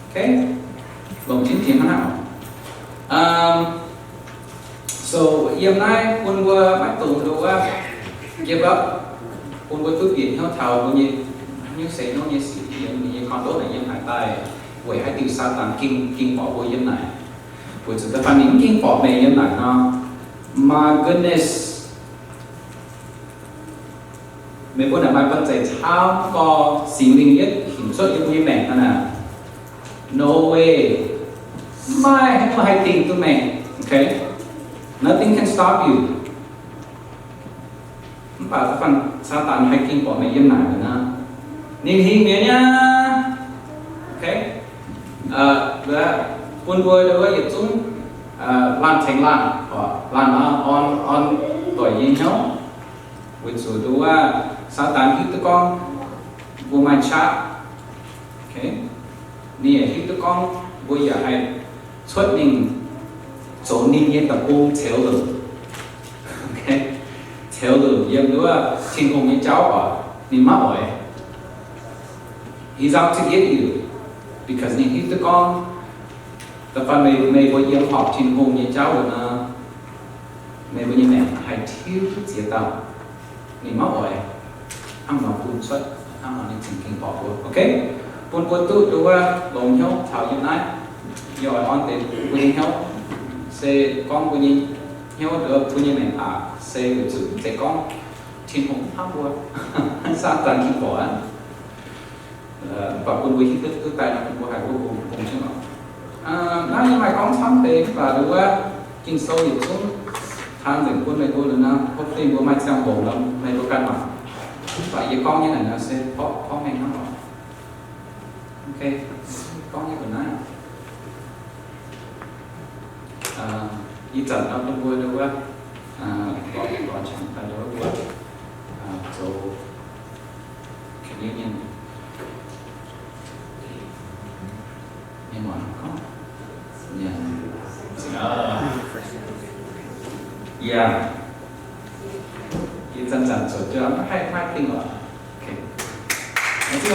Okay? Longc jienv jiex hnangv naaiv oc. Um, so yiem naaiv bun mbuo maiv dungx nduov give up, bun mbuo duqv bieqc hnyouv taux mbuo nyei hnyouv se hnyouv nyei sic yiem ninh nyei condo naaic yiem haaix daaih, weic haaix diuc Saadaan ging, ging borqc mbuo yiem naaic. Weic zuqc da'faanh ninh mv ging borqc meih yiem naaic nor, my goodness, meih mbuo naaic maaih banh zeic camv gorx Singx Lingh yietv hinc cuotv yiem mbuo nyei maengc nor naaic. No way. Maiv maaih haaix nyungc haih dingh duqv meih. Okay? Nothing can stop you. Mv baac da'faanh Saadaan haih ging borqc meih yiem naaic nor, ninh hingh mi'aqv. Okay? Bun mbuo nduov yietc zungv laanh tengx laanh, laanh orn, orn doic nyei hnyouv. Weic zuqc nduov Saadaan hiuv duqv gorngv mbuo maaih qaqv. Okay? Ninh yaac hiuv duqv gorngv mbuo yaac haih cuotv mingh zoux ninh nyei deic-bung ceux lunc. Okay? Ceux lunc yiem nduov Tin-Hungh nyei jauv oc, ninh maiv oix. He's out to get you, because ninh hiuv duqv gorngv da'faanh meih, meih mbuo yiem horpc Tin-Hungh nyei jauv nor, meih mbuo nyei maengc haih tiuv ziex dauh. Ninh maiv oix. Hnangv nor bun cuotv, hnangv nor ninh cingx ging borqc mbuo. Okay? Bun mbuo duqv nduov longx hnyouv taux yiem naaiv. Yie oix orn deix mbuo nyei hnyouv. Se gorngv mbuo nyei hnyouv nduov mbuo nyei maengc aqc, se weic zuqc mv zeiz gorngv Tin-Hungh hnamv mbuo, Saadaan ging borqc aqv. Mv baac bun mbuo hiuv duqv daaih nor, bun mbuo haih wuov bung, bung jienv oc. Naaiv yie maaih gorngv camv deix, mv baac nduov Ging-Sou yietc zungv taan nzengc bun meih mbuo liuz nor, hopefully mbuo maaih ziangh hoc nor meih mbuo ganh mangc. Mv baac yie gorngv nyei naaic nor se porv, porv mengh hnangv oc. Okay, gorngv nyei mbuoqc naaiv. Ih zanc nor bun mbuo nduov, lorz, lorz qangx daaih nduov mbuo zoux communion. Mienh muoz gorngv, yeah, yie zanc-zanc zoux jauv maiv haih, maiv haih dingh oc. Okay. Mv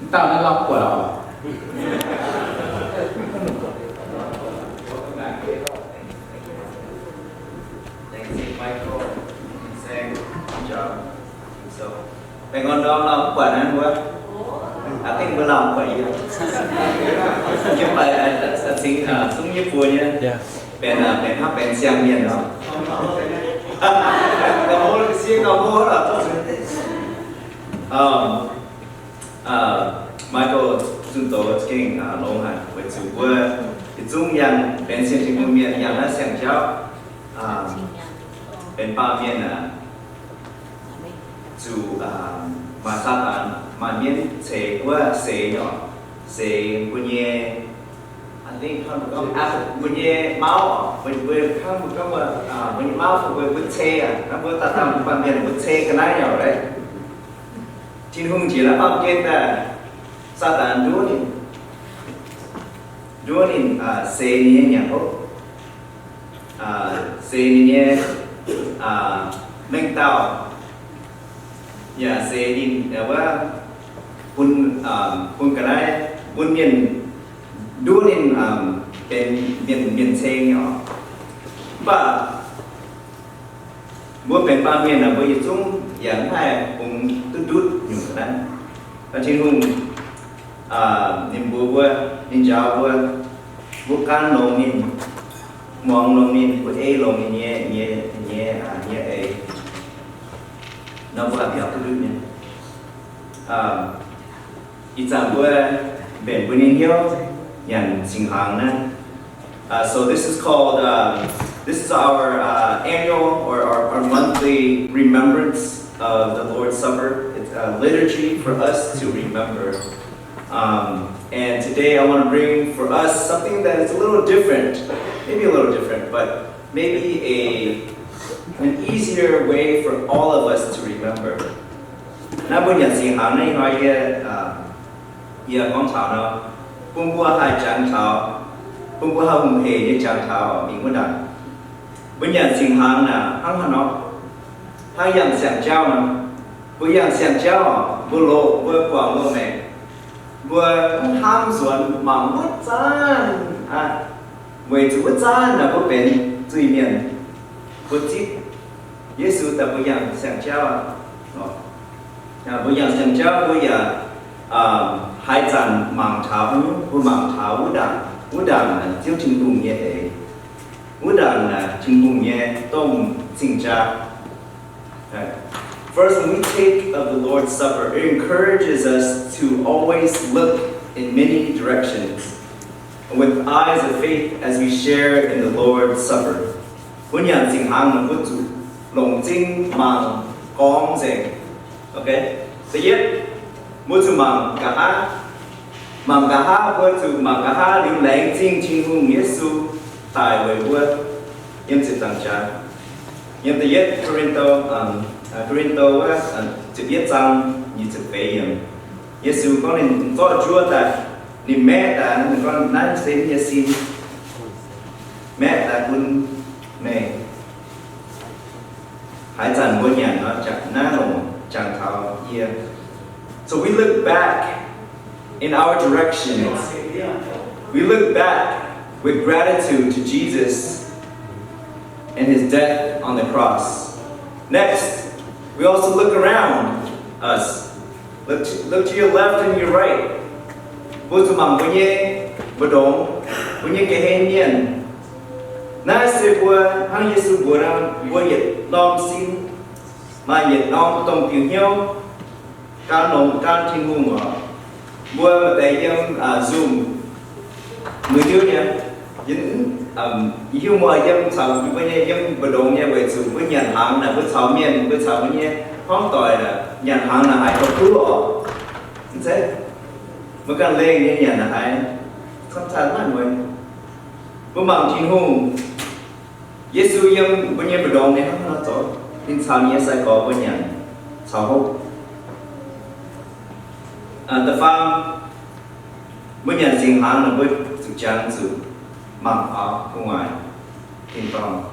dauh naaiv lamh buatc oc. Thanks, Michael. Thanks, Sam. Good job. So, baengh orn ndorm lamh mv buatc naaiv wuov. I think mbuo lamh buatc yie. Yie mv baac, uh, cingx, uh, zungv yie mbuo nyei. Yeah. Benx, uh, benx hnangv benx siang mienh oc. Gauh hlo, siev gauh hlo lorqc. Um, uh, Michael zunh doz gengh, uh, longx haic weic zuqc mbuo yietc zungv yangh benx siang Tin-Hungh mienh, yangh naaiv siang jauv, uh, benx baamh mienh, uh, zuqc, uh, maaih Saadaan, maaih mienv ceix wuov seix nyei oc, seix mbuo nyei, I think, mbuo nyei mauv oc, mbuo, mbuo hnangv mbuo gorngv mbuo, uh, mbuo nyei mauv, mbuo, mbuo cei aqv, hnangv mbuo daaih, daaih mbuo baamh mienh mbuo cei ga'naaiv nyei oc, right? Tin-Hungh njiec naaiv baamh gen daaih, Saadaan nduov ninh, nduov ninh, uh, seix ninh nyei nyanc hopv, uh, seix ninh nyei, uh, mengh dauh, yaac seix ninh, uh, wuov, bun, uh, bun ga'naaiv, bun mienh, nduov ninh, uh, benx mienh, mienh ceng nyei oc. Mv baac mbuo benx baamh mienh aah, mbuo yietc zungv yaac mv haih bungx duqv ndutv nyungc ga'naaiv. Mv baac Tin-Hungh, uh, ninh mbuox mbuo, ninh njaaux mbuo, mbuo gan longx ninh, muangx longx ninh, mbuo ei longx ninh nyei, nyei, nyei, uh, nyei eix, nor mbuo haih biaux duqv ndutv nyei. Um, ih zanc mbuo mbenc mbuo nyei hnyouv nyanc singx hnaangx naaiv. Uh, so this is called, uh, This is our uh, annual or our, our monthly remembrance of the Lord's Supper. It's a liturgy for us to remember. Um, and today I want to bring for us something that is a little different, maybe a little different, but maybe a, an easier way for all of us to remember. Naaiv mbuo nyanc singx hnaangx naaiv ih hnoi yie, uh, yie gorngv taux nor, bun mbuo haih jangx taux, bun mbuo haih hungh hec nyei jangx taux mingh wuov ndaangc. Mbuo nyanc singx hnaangx naaic hnangv haaix nor? Hnangv yangh siang-jauv nor. Mbuo yangh siang-jauv, mbuo loqc, mbuo guangc loz-maengc, mbuo mv hnamv nzuonx mangc wuov zanc aqv, weic zuqc wuov zanc naaic mbuo benx zuiz-mienh, mbuo zipv Yesu daaih mbuo yangh siang-jauv. Mbuo yangh siang-jauv mbuo yaac haaix zanc mangc taux, mbuo mangc taux wuov ndaangc, wuov ndaangc naaic Ziouv Tin-Hungh nyei eix, wuov ndaangc naaic Tin-Hungh nyei domh cing-jaa. First, when we take of the Lord's Supper, it encourages us to always look in many directions with eyes of faith as we share in the Lord's Supper. Mbuo nyanc singx hnaangx naaic mbuo zuqc longc zingh mangc gorngv nzengc. Da'yietv, mbuo zuqc mangc nqa'haav. Mangc nqa'haav, mbuo zuqc mangc nqa'haav liuz laengz zingh Tin-Hungh Yesu daic weic mbuo. Yiem ziepc nzaangc jaax, yiem da'yietv Ko^lin^to, Ko^lin^to wuov ziepc yietv zaang nyic ziepc feix yiemc, Yesu gorngv ninh zorqv njuov daaih, ninh maeqv daaih, ninh gorngv, naaiv se yie nyei sin, maeqv daaih bun meih. Haaix zanc mbuo nyanc nor, naaiv longc jangx taux yie. So we look back in our directions. We look back with gratitude to Jesus and his death on the cross. Next, we also look around us. Look to, look to your left and your right. Mbuo zuqc mangc mbuo nyei mbu'ndongx, mbuo nyei ga'hlen mienh. Naaiv se mbuo hnangv Yesu mbuox nor, mbuo yietc norm sin, maaih yietc norm dongh diuh hnyouv, gan longx gan Tin-Hungh oc. Mbuo maaih deix yiem Zoom, mbuo hiuv nyei, yie hiuv mbuo yiem caux mbuo nyei yiem mbu'ndongx nyei weic zuqc mbuo nyanc hnaangx naaic mbuo caux mienh, mbuo caux mbuo nyei hmuangv doic naaic nyanc hnaangx naaic haiz gauh duqv oc. Mv zeiz, mbuo ganh lengh nyei nyanc naaic haiz camv cai maiv mueiz. Mbuo mangc Tin-Hungh, Yesu yiem mbuo nyei mbu'ndongx nyei hnangv nor zoux, ninh caux ninh nyei sai-gorx mbuo nyanc caux hopv. Da'faam, mbuo nyanc singx hnaangx naaic mbuo zuqc jangx zuqc mangc faaux gu'nguaaic tin-dorngh,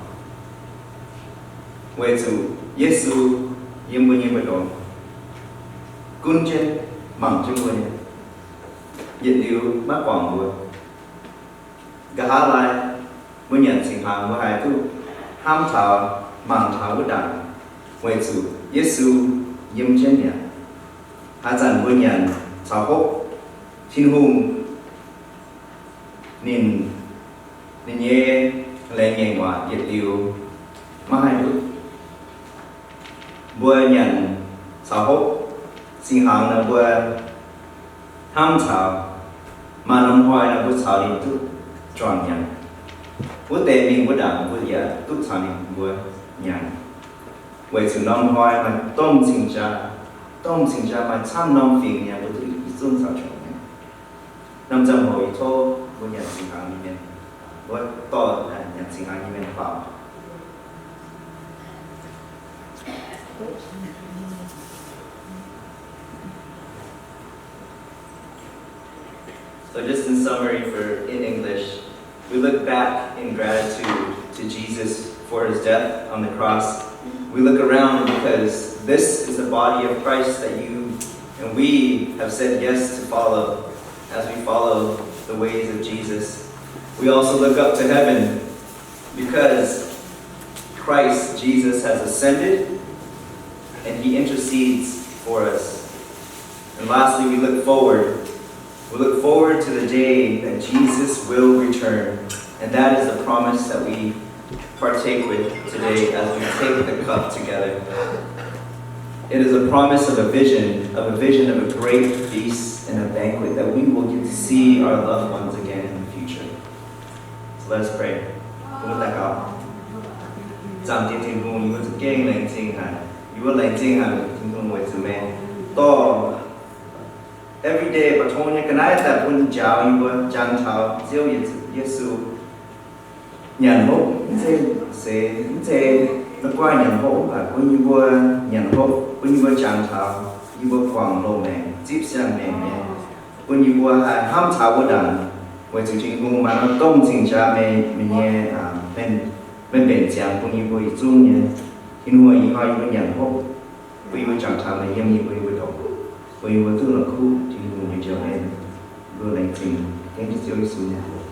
weic zuqc Yesu yiem mbuo nyei mbu'ndongx gunv jienv mangc jienv mbuo nyei, yietc liuz maiv guangc mbuo. Nqa'haav laai, mbuo nyanc singx hnaangx mbuo haih duqv hnamv taux, mangc taux wuov ndaangc, weic zuqc Yesu yiem jienv mi'aqv. Haaix zanc mbuo nyanc caux hopv, Tin-Hungh ninh, ninh nyei laengz ngaengc waac yietc liuz maiv haih nduqc. Mbuo nyanc caux hopv, singx hnaangx nor mbuo hnamv caux, maaih norm hnoi nor mbuo caux ninh duqv juangc nyanc. Wuov deix mingh wuov ndaangc mbuo yaac duqv caux ninh mbuo nyanc. Weic zuqc norm hnoi maaih domh cing-jaa, domh cing-jaa maaih camv norm fingx nyei mbuo duqv yietc zungv caux juangc nyanc. Norm ziangh hoc yie tov mbuo nyanc singx hnaangx nyei mienh, mbuo dorh nyanc singx hnaangx nyei mienh faaux. So just in summary for in English, we look back in gratitude to Jesus for his death on the cross. We look around because this is the body of Christ that you and we have said yes to follow as we follow the ways of Jesus. We also look up to heaven because Christ Jesus has ascended and he intercedes for us. And lastly, we look forward. We look forward to the day that Jesus will return. And that is the promise that we partake with today as we take the cup together. It is a promise of a vision, of a vision of a great feast and a banquet that we will get to see our loved ones again in the future. So let us pray. 我们祷告。Zaangc Diex Tin-Hungh, yie mbuo za'gengh laengz zingh haic. Yie mbuo laengz zingh haic Tin-Hungh weic zuqc meih dorh every day mbu'ndongx nyei ga'naaiv daaih bun njaaux yie mbuo jangx taux Ziouv Yesu nyanc hopv. Mv zeiz seix, mv zeiz la'guaih nyanc hopv, mv baac bun yie mbuo nyanc hopv, bun yie mbuo jangx taux, yie mbuo guangc loz-maengc, zipv siang-maengc nyei, bun yie mbuo haih hnamv taux wuov ndaangc, weic zuqc Tin-Hungh maaih norm domh zingh jaa meih, meih nyei, meih mbenc ziangx bun yie mbuo yietc zungv nyei. Tin-Hungh, ih hnoi yie mbuo nyanc hopv, bun yie mbuo jangx taux meih yiem yie mbuo, yie mbuo ndongc, bun yie mbuo duqv la'kuqv Tin-Hungh nyei njoux en. Mbuo laengz zingh dengv Ziouv Yesu nyei mbuox.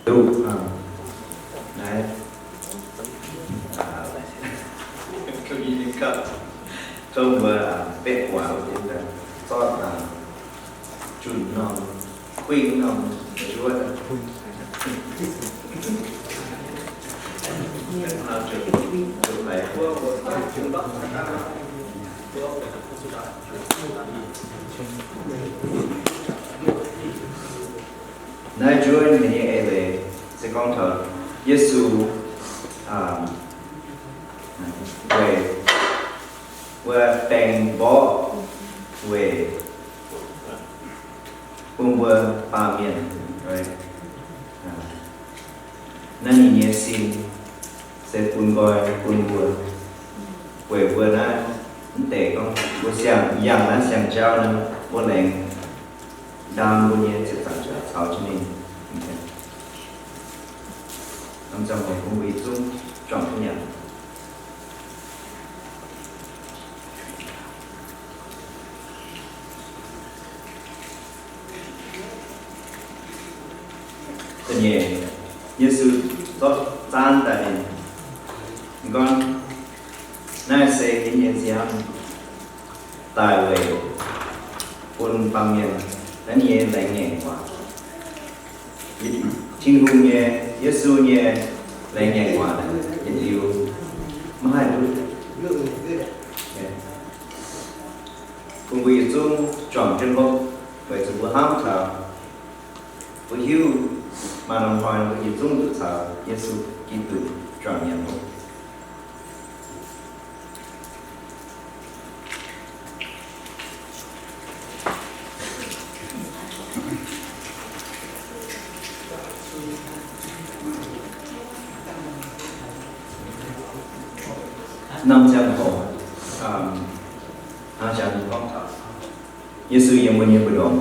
Duqv, aa, naaiv, aa, tov mbuo, aa, betv waac wuov deix daaih zorqv, aa, junh norm, kuingv norm njuov. Naaiv njuov ninh nyei eix leiz se gorngv taux Yesu, aa, weic, weic baeng mborqv weic bun mbuo baamh mienh, right? Aa, naaiv ninh nyei sin se bun nqoi bun mbuo, weic mbuo naaiv mv deix gorngv mbuo siang, yangh naaiv siang-jauv naaiv, mbuo laengz ndaam mbuo nyei ziepc nzaangc jaax caux jienv ninh. Norm ziangh hoc bun mbuo yietc zungv juangc duqv nyanc. Da'nyeic, Yesu zorqv zaanv daaih ninh, ninh gorngv, naaiv se yie nyei nziaamv daaih weic bun baamh mienh, naaiv nyei laengz ngaengc waac. Tin-Hungh nyei, Yesu nyei laengz ngaengc waac yietc liuz maiv haih ndutv. Bun mbuo yietc zungv juangc jienv hopv, weic zuqc mbuo hnamv taux, mbuo hiuv maaih norm hnoi mbuo yietc zungv duqv caux Yesu Giduc juangc nyanc hopv. Norm ziangh hoc, aa, hnangv jangx gorngv taux Yesu yiem mbuo nyei mbu'ndongx.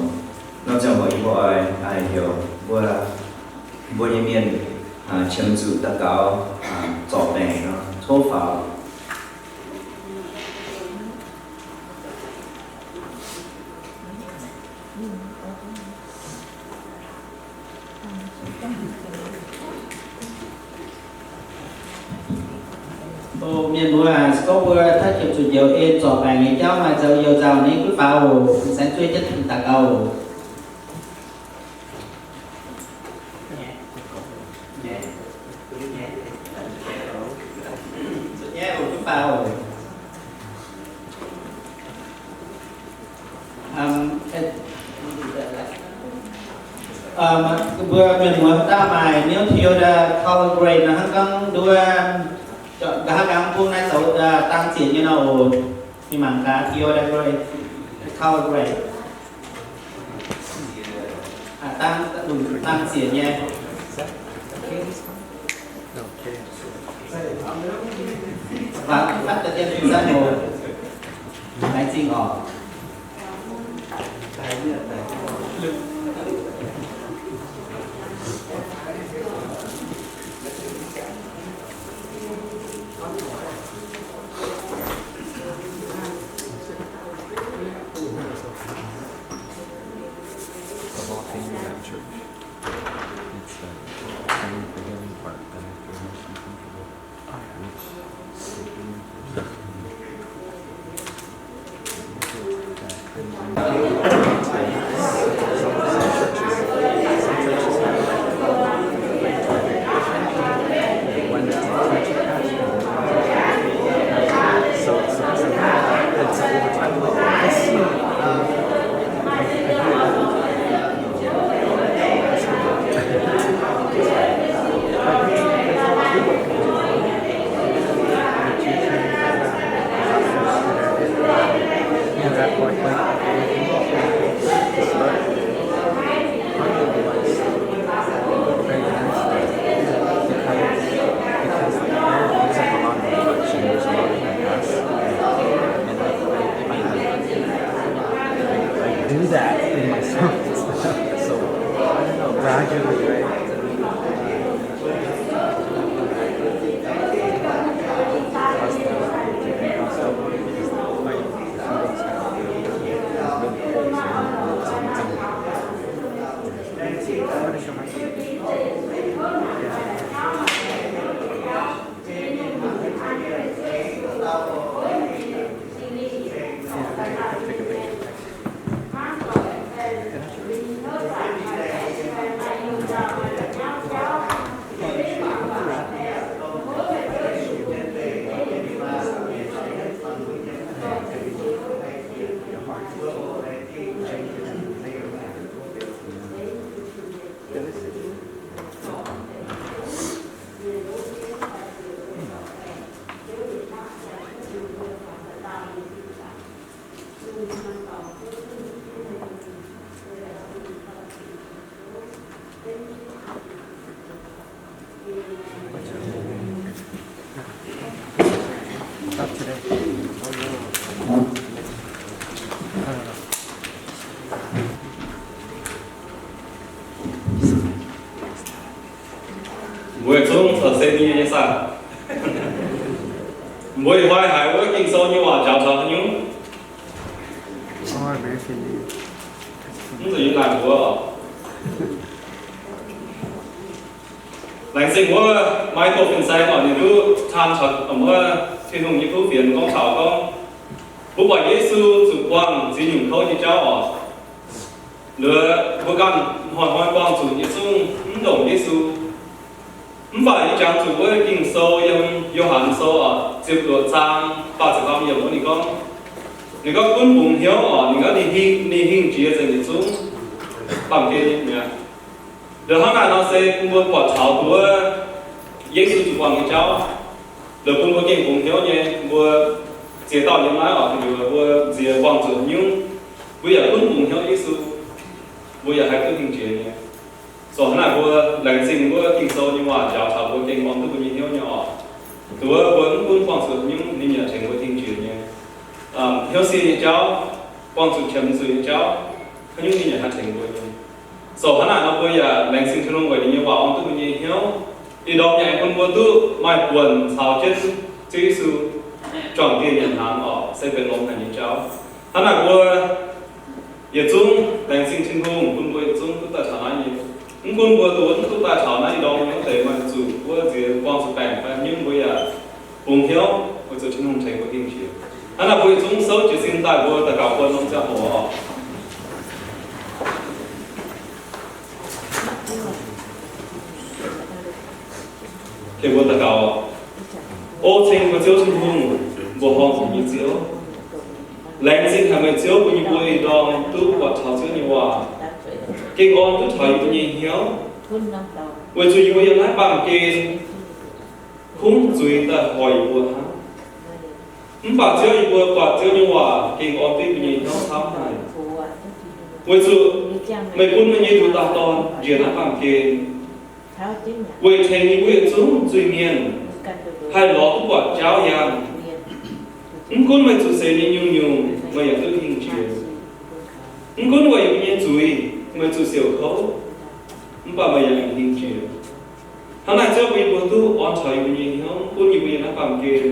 Norm ziangh hoc yie mbuo oix, aa, heuc mbuo, mbuo nyei mienh, aa, qiemx zuqc daux gaux, aa, zorc baengc nor. Tov faaux. O mienh muoz, se gorngv mbuo taav jiex zuqc njoux en zorc baengc nyei jauv maaih zoux youh nzauh nyei, gunv faaux oc. Saeng zuov jienv daux gaux oc. Mbuo mienh muoz dauh maaih niouv Toyota Corolla nor, hnangv gorngv nduov, nqa'haav nqaang bung naaiv zoux dang ziec nyei nor oc. Mingh mangc gaax Toyota Corolla. Dang, dang ziec nyei. Fatv daaih dien fin-saeng oc. Laengz zingh oc. Of all things in that church, it's the only forgiving part that I feel most uncomfortable. I do that in myself. So, I don't know, gradually, right? Mbuo zungv caux se nyei nyei saah? Mbuo ih hnoi haiz wuov Ging-Sou nyei waac njaaux taux haaix nyungc? Mv zuqc yie naaic mbuo oc. Laengz zingh wuov Michael fin-saeng oc, ninh duqv taan taux wuov Tin-Hungh nyei kuv fienx gorngv taux gorngv, mbuo buatc Yesu zuqc buangh ziex nyungc kouv nyei jauv oc. Liuz mbuo ganh hnoi-hnoi buangh zuqc nyei zungv mv ndongc Yesu. Mv baac yie jangx zuqc wuov Ging-Sou yiem Yo^han Sou oc, ziepc luoqc zaang faah ziepc faam yiemc wuov ninh gorngv, ninh gorngv gunv bungx hnyouv oc, ninh gorngv ninh hingh, ninh hingh jiex nzengc yietc zungv baamh gen nyei mi'aqv. Liuz hnangv naaic nor se bun mbuo buatc taux wuov Yesu zuqc buangh nyei jauv. Liuz bun mbuo gengh bungx hnyouv nyei, mbuo ziex dauh yiem naaiv oc, liuz mbuo nziex buangh zuqc nyungc, mbuo yaac gunv bungx hnyouv Yesu, mbuo yaac haih duqv hingh jiex nyei. Zoux hnangv naaic mbuo laengz zingh wuov Ging-Sou nyei waac njaaux taux mbuo gengh orn duqv mbuo nyei hnyouv nyei oc. Duqv mbuo mv gunv buangh zuqc nyungc, ninh yaac tengx mbuo hingh jiex nyei. Hnyouv sic nyei jauv, buangh zuqc qiemx zuiz nyei jauv, haaix nyungc ninh yaac haih tengx mbuo nyei. Zoux hnangv naaic nor mbuo yaac laengz zingh Tin-Hungh weic ninh nyei waac orn duqv mbuo nyei hnyouv. Ih ndorm yaac bun mbuo duqv maaih buonc caux jienv Ziouv Yesu juangc dieh nyanc hnaangx orqc, se benx longx haic nyei jauv. Hnangv naaic mbuo yietc zungv laengz zingh Tin-Hungh bun mbuo yietc zungv duqv daaih taux naaiv nyei. Mv gunv mbuo nduov mv duqv daaih taux naaiv nyei ndorm nyei wuov deix maaih zuqc wuov nziex buangh zuqc baengc fai nyungc, mbuo yaac bungx hnyouv weic zuqc Tin-Hungh tengx mbuo gengh jiex. Hnangv naaic mbuo yietc zungv souv jiez sin daaih mbuo daux gaux bun norm ziangh hoc orqc. Mbuo daux gaux. O ceng mbuo Ziouv Tin-Hungh, mbuoqc horngh nyei Ziouv, laengz zingh haic meih Ziouv bun yie mbuo ih ndorm duqv buatc taux Ziouv nyei waac, gengh orn duqv taux yie mbuo nyei hnyouv, weic zuqc yie mbuo yiem naaiv baamh gen kungx zuiz daaih hoic yie mbuo hnangv. Mv baac Ziouv, yie mbuo buatc Ziouv nyei waac gengh orn duqv yie mbuo nyei hnyouv camv haic, weic zuqc meih bun meih nyei nduqc dauh Dorn njiec naaiv baamh gen, weic tengx yie mbuo yietc zungv zuiz-mienh haih lorz duqv buatc jaauv yangh. Mv gunv meih zuqc seix nyei nyungc-nyungc, meih yaac duqv hingh jiex. Mv gunv weic yie mbuo nyei zuiz meih zuqc siouc kouv, mv baac meih yaac aengx hingh jiex. Hnangv naaic Ziouv, bun yie mbuo duqv orn taux yie mbuo nyei hnyouv, mv gunv yie mbuo yiem naaiv baamh gen,